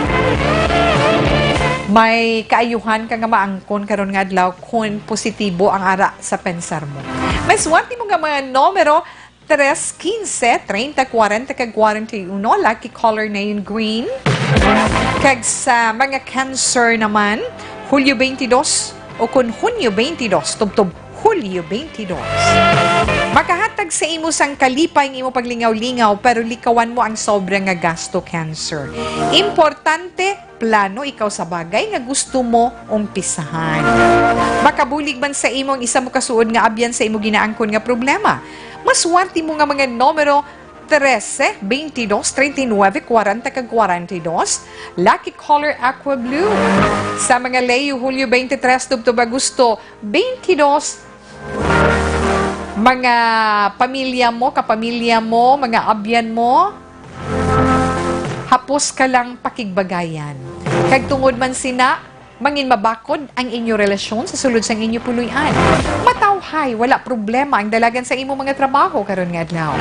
May kaayuhan ka nga maangkon karon nga adlaw kon positibo ang ara sa pensar mo. Maswerte mo nga mga numero, tres, quince, treinta, cuarenta, kag cuarenta y uno. Lucky color na yun, green. Kag sa mga Cancer naman, Hulyo twenty-two o kon Hunyo twenty-two tubtob Hulyo twenty-two. Makahatag sa imo sang kalipay ang imo paglingaw-lingaw, pero likawan mo ang sobra nga gasto, Cancer. Importante, plano ikaw sa bagay nga gusto mo umpisahan. Makabulig man sa imo ang isa mo kasuod nga abyan sa imo ginaangkon nga problema. Maswerte mo nga mga numero, trese, veintidós, treinta y nueve, cuarenta, kag cuarenta y dos. Lucky color, aqua blue. Sa mga Leo, Hulyo twenty-three tubtob Agosto twenty-two, mga pamilya mo, kapamilya mo, mga abyan mo, hapos ka lang pakigbagayan. Kag tungod man sina, mangin mabakod ang inyo relasyon sa sulod sang inyo puloy-an. Matawhay, wala problema ang dalagan sa imo mga trabaho karon nga adlaw.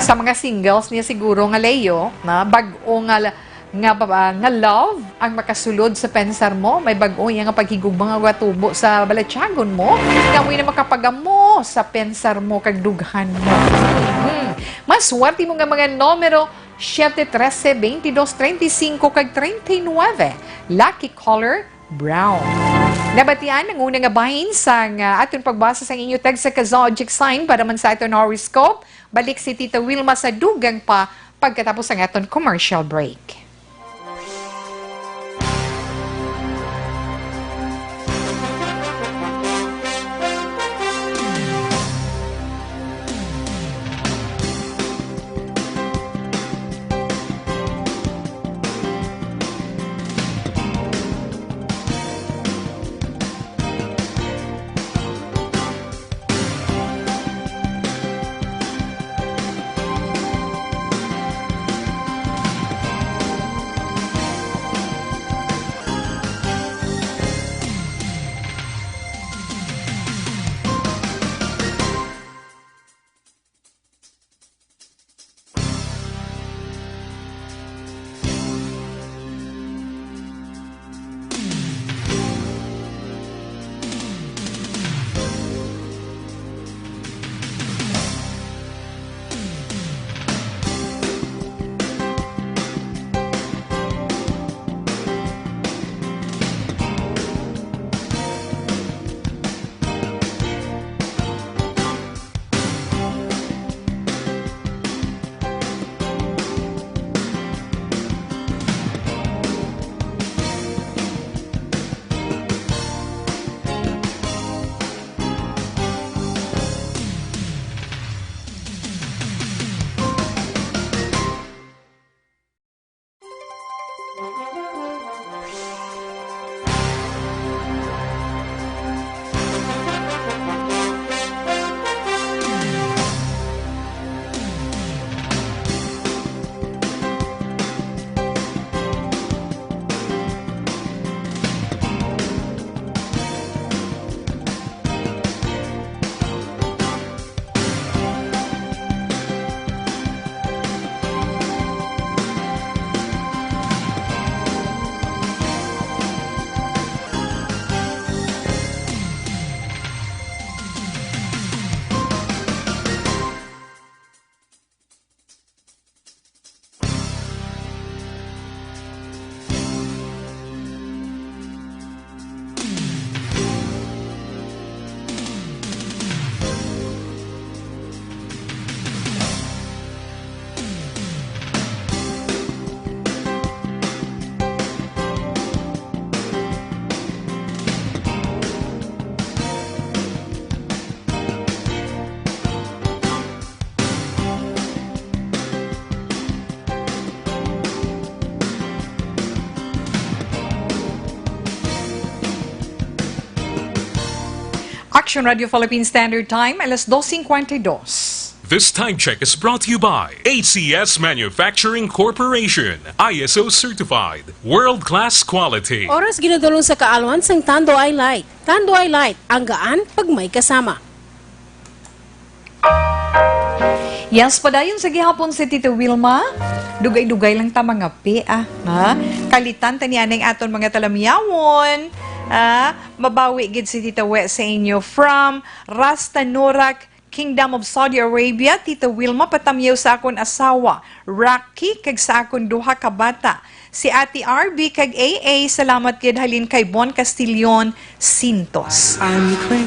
Sa mga singles niya siguro nga Leo, na bag-o nga la-, nga ba-, nga love ang makasulod sa pensar mo, may bag-o iya nga paghigugma nga gatubo sa balatyagon mo, nga amoy na makapagamo sa pensar mo kag dughan mo. Mhm. Maswerte mo nga mga numero, siete, trese, veintidós, treinta y cinco, kag treinta y nueve. Lucky color, brown. Nabatian ang una nga bahin sang, ah, aton pagbasa sang inyo text sa ka zodiac sign para man sa aton horoscope. Balik si Tita Wilma sa dugang pa pagkatapos sang aton commercial break. Action Radio Philippine Standard Time, alas dos cincuenta y dos. This time check is brought to you by A C S Manufacturing Corporation, I S O certified, world-class quality. Oras ginadulong sa kaalwan sang Tanduay Light. Tanduay Light, ang gaan pag may kasama. Yes, padayon sa gihapon si Tita Wilma. Dugay-dugay lang ta mga pi, ah. Ha? Kalitan ta niya ning aton mga talamyawon. Ah, mabawi gid si Tita We sa inyo. From Rasta Nurak, Kingdom of Saudi Arabia, Tita Wilma, patamyaw sa akon asawa, Rocky, kag sa akon duha ka bata, si Ate R B kag A A. Salamat gid halin kay Bon Castillon Sintos.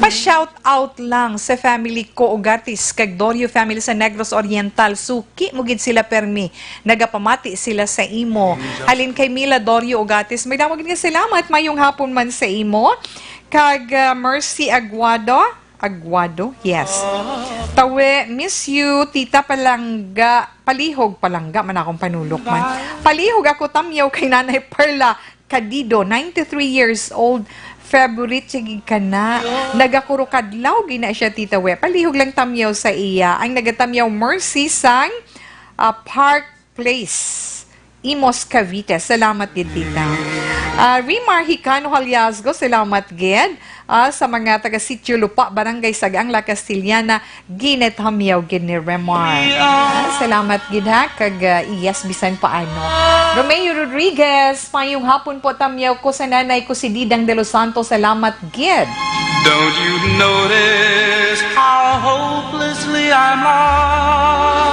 Pa-shout out lang sa family ko, Ugatis, kag Dorio family sa Negros Oriental. Suki mo gid sila permi. Nagapamati sila sa imo. Halin kay Mila Dorio Ugatis, may damo gid nga salamat. Mayong hapon man sa imo. Kag, ah, Mercy Aguado. Aguado? Yes. Tawe, miss you, Tita Palangga. Palihog, Palangga man akong panulok man. Palihog ako, tamyaw kay Nanay Perla Cadido, ninety-three years old. Favorite, sige ka na. Nagakurukadlaw, gina siya, Tita We. Palihog lang tamyaw sa iya. Ang nagatamyaw, Mercy sang, ah, Park Place, Imus, Cavite. Salamat gid, Tita. Ah, Rimar Hicano Haliasgo, salamat gid. Ah, sa mga taga Sitio Lupa, Barangay Sagaang, La Castellana, ginatamyaw gid ni Remar. Ah, salamat gid, ha, kag, ah, yes, bisan paano. Romeo Rodriguez, mayong hapon po, tamyaw ko sa nanay ko si Didang De Los Santos. Salamat gid. Don't you notice how hopelessly I'm lost?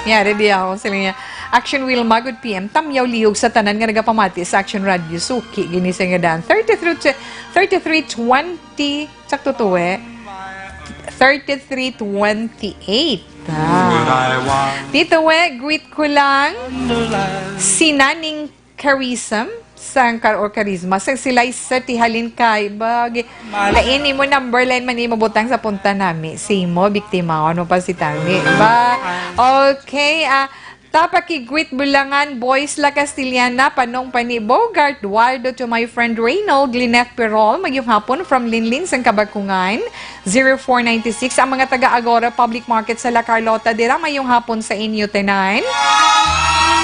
Yari di ako, sila niya. Action Wilma, good P M. Tamyaw lihog sa tanan nga nagapamati sa Action Radio. Suki, gini sa nga daan. Thirty-three, thirty-three twenty, sakto to, eh. Thirty-three twenty-eight. Ah. Tito We, greet ko lang si Naning Charism sang kar-, or Charisma sang Silay City, halin kay bag. Lain nimo number line man nimo butang sa punta nami. Si mo biktima, ano pa si Tami? Ba? Okay, ah, tapakigwit Bulangan, Boys La Castellana, Panong Pani Bogart, Duardo to my friend Reynold, Lynette Perol, mayong hapon from Linlin sang Kabakungan. Zero four ninety-six, ang mga taga Agora Public Market sa La Carlota, dira mayong hapon sa inyo tanan.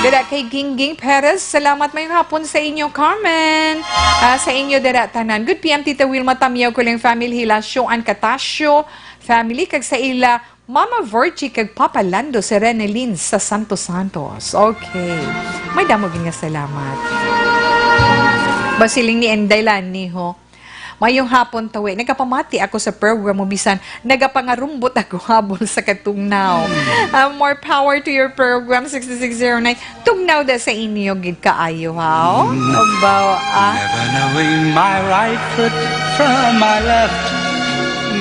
Dira kay Gingging Perez, salamat, mayong hapon sa inyo, Carmen. Ah, sa inyo dira tanan. Good P M, Tita Wilma Tamyaw, Kuling family, Hilasyo, An Catasio family, kag sa ila Mama Virgie kag Papa Lando, si Renelyn sa Santos Santos. Okay. May damo gid nga salamat. Basiling ni Enday Lani, ho. Mayong hapon, Tawi. Nagapamati ako sa program mo, bisan nagapangarumbot ako habol sa katungnaw. Ah, more power to your program, sixty-six zero nine. Tugnaw da sa inyo gid kaayo, haw? Abaw, ah. Never knowing my right foot from my left,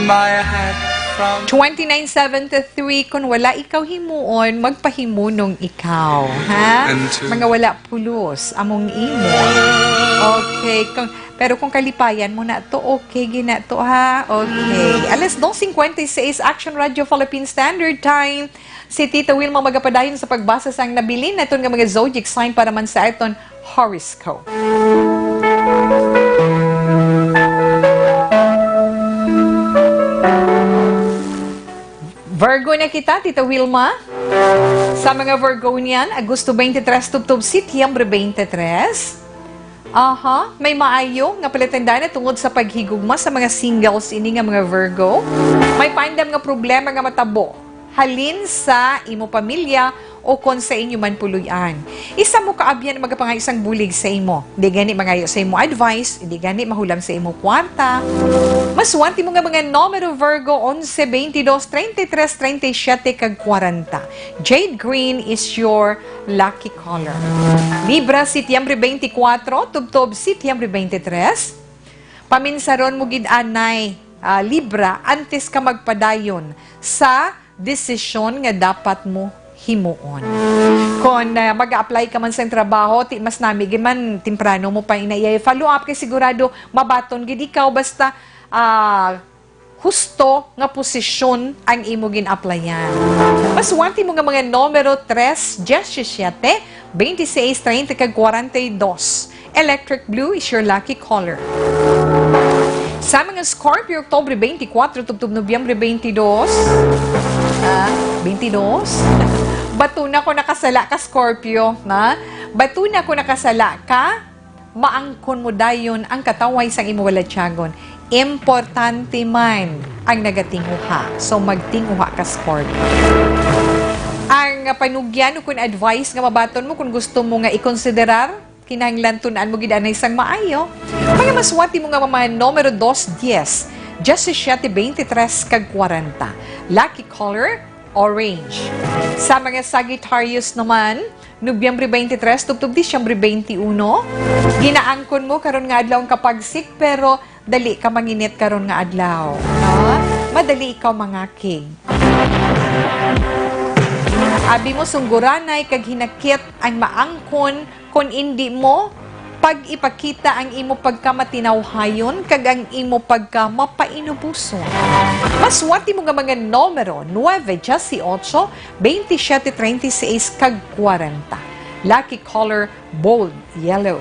my hat from twenty-nine seventy-three, kung wala ikaw himuon, magpahimunong ikaw, ha? Mga wala pulos, among imo. Okay, kung Pero kung kalipayan mo na to, okay gid na to, ha? Okay. Alas dos cincuenta y seis, Action Radio Philippine Standard Time. Si Tita Wilma magapadayon sa pagbasa sang nabilin naton nga mga zodiac sign para man sa aton horoscope. Virgo na kita, Tita Wilma. Sa mga Virgonian, Agosto twenty-three tubtob Setyembre twenty-three. Aha, may maayo nga palatandaan tungod sa paghigugma sa mga singles ini nga mga Virgo. May paandam nga problema nga matabo halin sa imo pamilya o kon sa inyo man puloy-an. Isa mo kaabyan ang magapangayo sang bulig sa imo. Di gani mangayo sa imo advice, di gani mahulam sa imo kwarta. Maswerte mo nga mga numero, Virgo, onse, baynte dos, treinta y tres, treinta y siete, kag kwarenta. Jade green is your lucky color. Libra, Setyembre twenty-four, tubtob Setyembre twenty-three. Paminsaron mo gid anay, ah, Libra, antes ka magpadayon sa desisyon nga dapat mo himuon. Kon, ah, mag-a-apply ka man sa trabaho, ti mas nami gid man temprano mo pa ina iya follow up kay sigurado mabaton gid ikaw basta, ah, husto nga posisyon ang imo gin-applyan. Maswerte mo nga mga numero tres, diecisiete, veintiséis, treinta, kag kwarenta y dos. Electric blue is your lucky color. Sa mga Scorpio, Oktubre twenty-four tubtob Nobyembre twenty-two. Ah, twenty-two. Bato na ko nakasala ka, Scorpio, na? Bato na ko nakasala ka, maangkon mo dayon ang katawhay sang imo balatyagon. Importante man ang nagatinguha. So, magtinguha ka, Scorpio. Ang panugyan o kun advice nga mabaton mo kung gusto mo nga ikonsiderar, kinahanglan tun-an mo gid anay sang maayo. Mga maswati mo nga mga numero dos, dies, diecisiete, veintitrés, kag kwarenta. Lucky color, orange. Sa mga Sagittarius naman, Nobyembre twenty-three tubtob Disyembre twenty-uno. Ginaangkon mo karon nga adlaw ang kapagsik, pero dali ka manginit karon nga adlaw. Ha? Madali ikaw mangakig. Abi mo, sungguranay kag hinakit ang maangkon, kon indi mo pag-ipakita ang imo pagkamatinawhayon kag ang imo pagkamapainuboson. Maswati mo nga mga numero, nuebe, dieciocho, veintisiete, treinta y seis, kag kwarenta. Lucky color, bold yellow.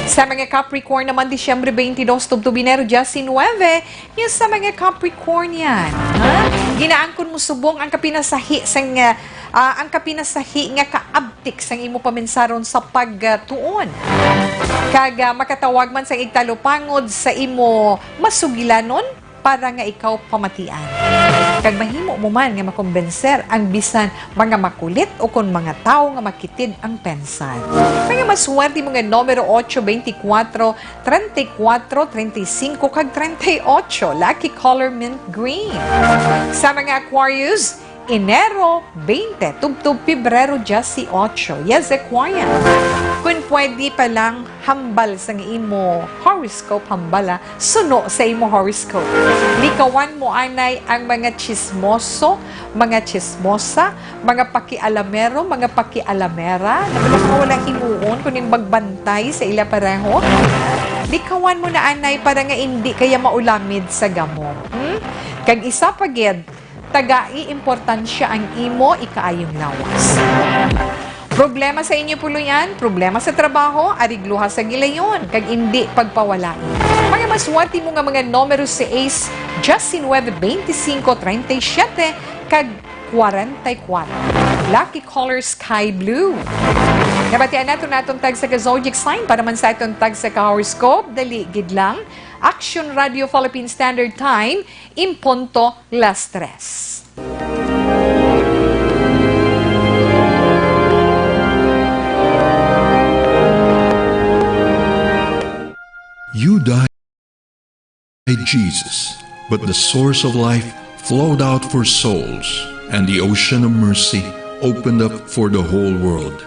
Sa mga Capricorn naman, Disyembre twenty-dos tubtob Enero diecinuebe, yung sa mga Capricornian, ha? Ginaangkon mo subong ang kapinasahi sang, ah, ah, ang kapinasahi nga kaabtik sang imo paminsaron sa pagtuon. Kag, ah, makatawag man sang igtalupangod sa imo masugilanon para nga ikaw pamatian. Kag mahimo mo man nga makombenser ang bisan mga makulit o kon mga tawo nga makitid ang pensan. Mga maswerte mo nga numero, ocho, veinticuatro, treinta y cuatro, treinta y cinco, kag treinta y ocho. Lucky color, mint green. Sa mga Aquarius, Enero twenty, tubtob Pebrero dieciocho. Yes, Aquarian. Kung pwede pa lang, hambal sang imo horoscope, hambal, ah, suno sa imo horoscope. Likawan mo anay ang mga chismoso, mga chismosa, mga pakialamero, mga pakialamera, na wala himuon kundi magbantay sa ila pareho. Likawan mo na anay para nga indi kaya maulamid sa gamo. Hmm? Kag isa pa gid, tagai importansya ang imo ikaayong lawas. Problema sa inyo puloy-an, problema sa trabaho, arigluha sa gilayon, kag indi pagpawalai. Mga maswerte mo nga mga numero, seis, diecinuebe, veinticinco, treinta y siete, kag kwarenta y kuwatro. Lucky color, sky blue. Nabatian nato naton tagsa ka zodiac sign. Para man sa aton tagsa ka horoscope, dali gid lang. Action Radio Philippine Standard Time, in punto las tres. You died, Jesus, but the source of life flowed out for souls, and the ocean of mercy opened up for the whole world.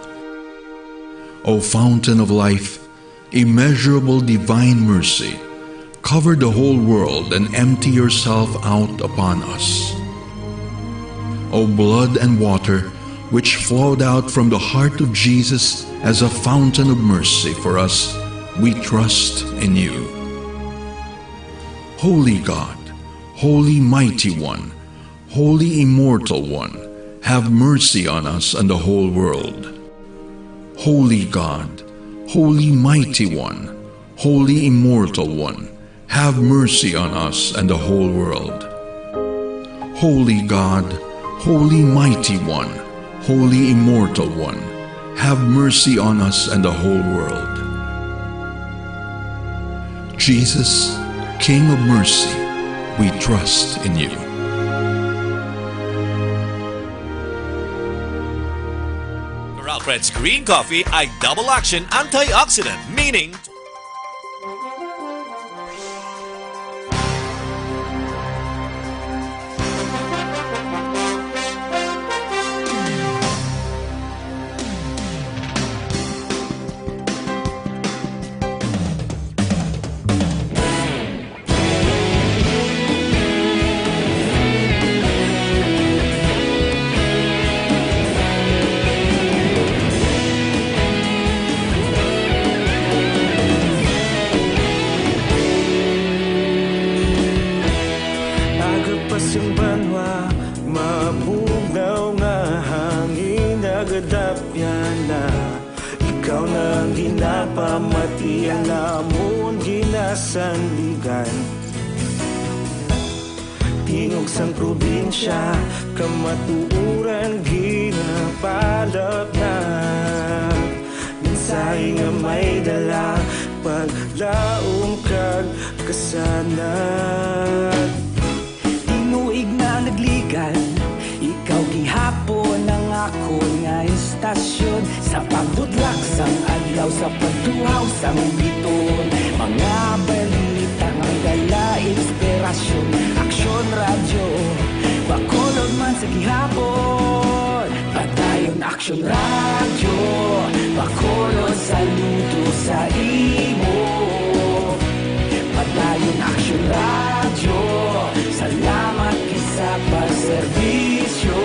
O fountain of life, immeasurable divine mercy, cover the whole world and empty yourself out upon us. O blood and water, which flowed out from the heart of Jesus as a fountain of mercy for us, we trust in you. Holy God, Holy Mighty One, Holy Immortal One, have mercy on us and the whole world. Holy God, Holy Mighty One, Holy Immortal One, have mercy on us and the whole world. Holy God, Holy Mighty One, Holy Immortal One, have mercy on us and the whole world. Jesus, King of mercy, we trust in you. Ralph Green Coffee ay double action antioxidant, meaning Agapas ang banwa, mabugnaw nga hangin, nagadapyan na. Ikaw na ang ginapamati, ang amon ginasandigan. Tingog sang probinsya, kamatuoran ginapalapnag. Mensahe nga may dala, paglaom kag kasanag. Tinuig na nagligan, ikaw gihapon ang akon nga istasyon. Sa pagbutlak sang adlaw, sa pagtuhaw sang biton, mga balita nga may dala inspirasyon. Aksyon Radyo, Bacolod man sa gihapon. Padayon Aksyon Radyo, Bacolod, saludo sa imo. Padayon Aksyon Radyo, salamat gid sa pagserbisyo.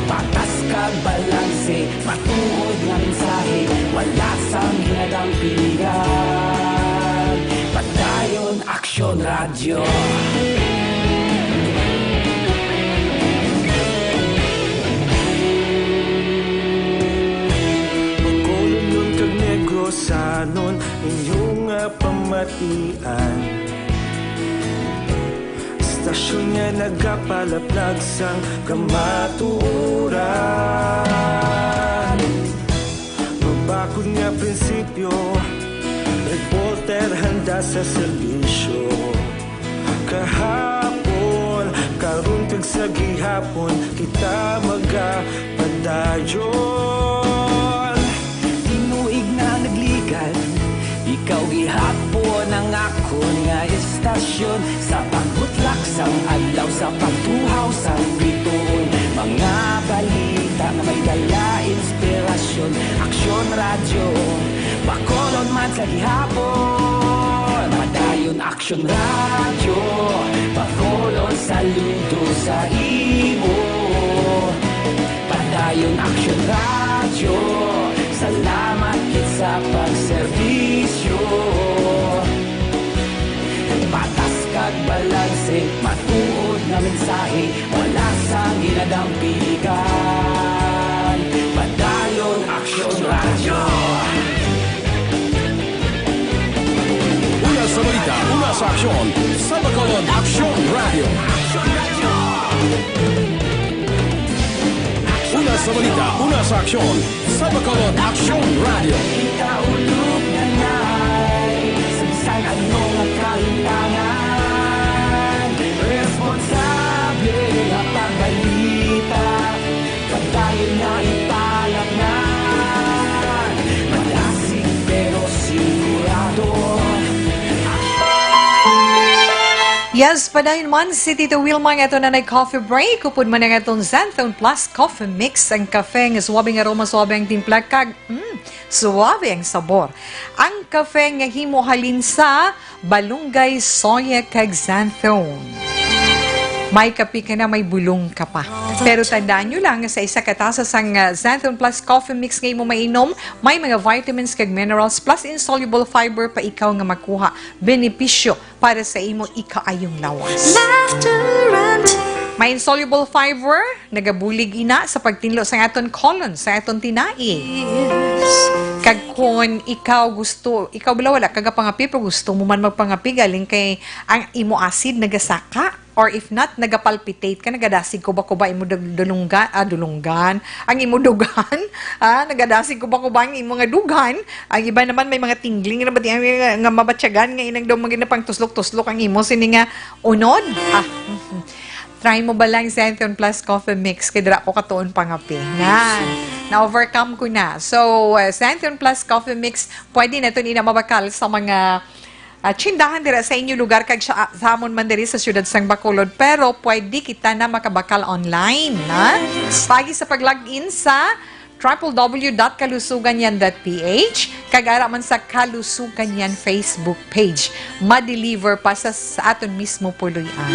Patas kag balanse, matuod nga mensahe, wala sang hinadang piligan. Padayon Aksyon Radyo. Bacolodnon kag Negrosanon, inyo nga pamatian. Istasyon nga nagapalaplag sang kamatuoran. Mabakod nga prinsipyo, reporter handa sa serbisyo. Kahapon, karon kag sa gihapon, kita magapadayon. Tinuig na nagligan, ikaw gihapon ang akon nga istasyon. Sa pagbutlak sang adlaw, sa pagtuhaw sang biton, mga balita nga may dala inspirasyon. Aksyon Radyo, Bacolod man sa gihapon. Padayon Aksyon Radyo, Bacolod, saludo sa imo. Padayon Aksyon Radyo, salamat gid sa pagserbisyo. Patas kag balanse, matuod nga mensahe, wala sang hinadang piligan. Padayon Aksyon Radyo. Una sa balita, una sa aksyon, sa Bacolod Aksyon Radyo. Una sa balita, una sa aksyon, sa Bacolod Aksyon Radyo. Kita ulog na nay, sa bisan ano nga kalimtangan, responsable nga pagbalita, padayon nga ipalapngan, madasig pero sigurado. Yes, padayon man si Tito Wilma nga ato na nag-coffee break. Upod man ang aton Xanthone Plus Coffee Mix, ang kafe nga suabe ang aroma, suabe ang timpla, kag, mm, suabe ang sabor. Ang kafe nga himo halin sa balunggay, soya, kag xanthone. May kape ka na, may bulong ka pa. Pero tandaan nyo lang nga sa isa ka tasa sang, ah, Xanthone Plus Coffee Mix nga imo mainom, may mga vitamins kag minerals plus insoluble fiber pa ikaw nga makuha. Benepisyo para sa imo ikaayong lawas. Laughter and May insoluble fiber, nagabulig ina sa pagtinlo sa aton colon, sa aton tinai. Kag kung ikaw gusto, ikaw bala wala ka gapangapi, pero gusto mo man magpangapi, galing kay ang imo acid nagasaka, or if not, nagapalpitate ka, nagadasig kuba-kuba imo dul-, dulungga-, ah, dulunggan, ang imo dugan, ah, nagadasig kuba-kuba ang imo nga dugan, ang iba naman may mga tingling na ba di-, nga, nga mabatyagan nga inang daw mga pang tuslok-tuslok ang imo, sini nga unod. Ah, try mo ba lang Xanthone Plus Coffee Mix? Kay dira ko katuon pangapi. Na, na-overcome ko na. So, uh, Xanthone Plus Coffee Mix, pwede na to nina mabakal sa mga, uh, tsindahan dira sa inyo lugar kag sa, sa amon man diri sa siyudad sang Bacolod. Pero pwede kita na makabakal online, ha? Pagi sa pag-log in sa triple W dot kalusuganyan dot P H, kag ara man sa Kalusuganyan Facebook page. Ma-deliver pa sa, sa aton mismo puloy-an.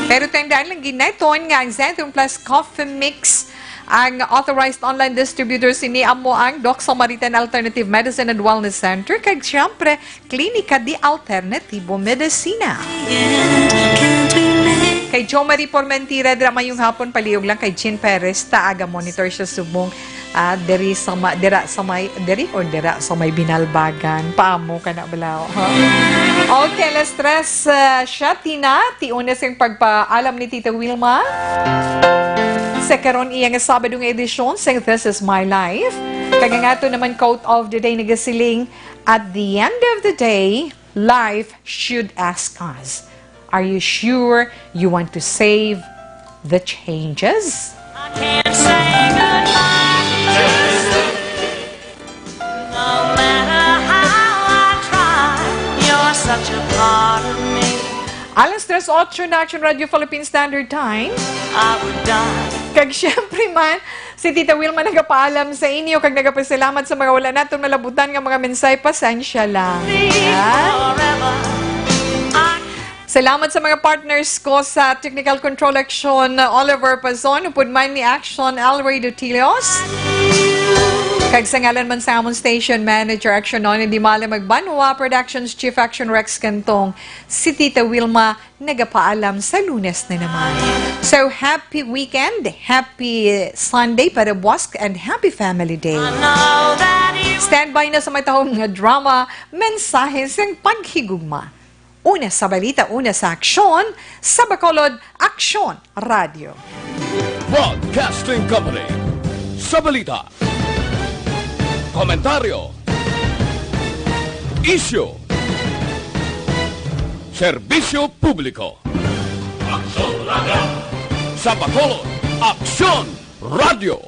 Pero tandaan lang ginaton nga ang Xanthone Plus Coffee Mix, ang authorized online distributor sini amo ang Doc Samaritan Alternative Medicine and Wellness Center, kag siyempre, Klinika de Alternativo Medicina. Kay Jo Marie Formentira, dira mayong hapon, palihog lang kay Jean Perez, ta aga monitor siya subong, ah, diri sa ma-, dira sa may, diri or dira sa may Binalbagan. Paamo ka na, balaw, ha? Okay, alas tres, ah, siyete na, ti una sing pagpaalam ni Tita Wilma. Sa karon iya nga Sabado nga edisyon sa This Is My Life. Kag ang ato naman quote of the day nagasiling, "At the end of the day, life should ask us, are you sure you want to save the changes?" I can't say goodbye. No matter how I try, you're such a part of me. Alas tres ocho na, Action Radio Philippine Standard Time. I would die. Kag syempre man, si Tita Wilma nagapaalam sa inyo kag nagapasalamat sa mga wala naton malabutan nga mga mensahe. Pasensya lang. Ah? Forever. I Salamat sa mga partners ko sa Technical Control Action, Oliver Pazon, upod man ni Action, Elroy Dutilios. Kag sa ngalan man sa amon station manager, Action Noni Di Male Magbanwa, Productions Chief Action Rex Cantong, si Tita Wilma nagapaalam sa Lunes na naman. So, happy weekend, happy Sunday para buwas, and happy Family Day. Stand by na sa matahom nga drama, mensahe sang paghigugma. Una sa balita, una sa aksyon, sa Bacolod, Aksyon Radio. Broadcasting Company. Sa balita, komentaryo, isyu, serbisyo publiko. Aksyon Radio. Sa Bacolod, Aksyon Radio.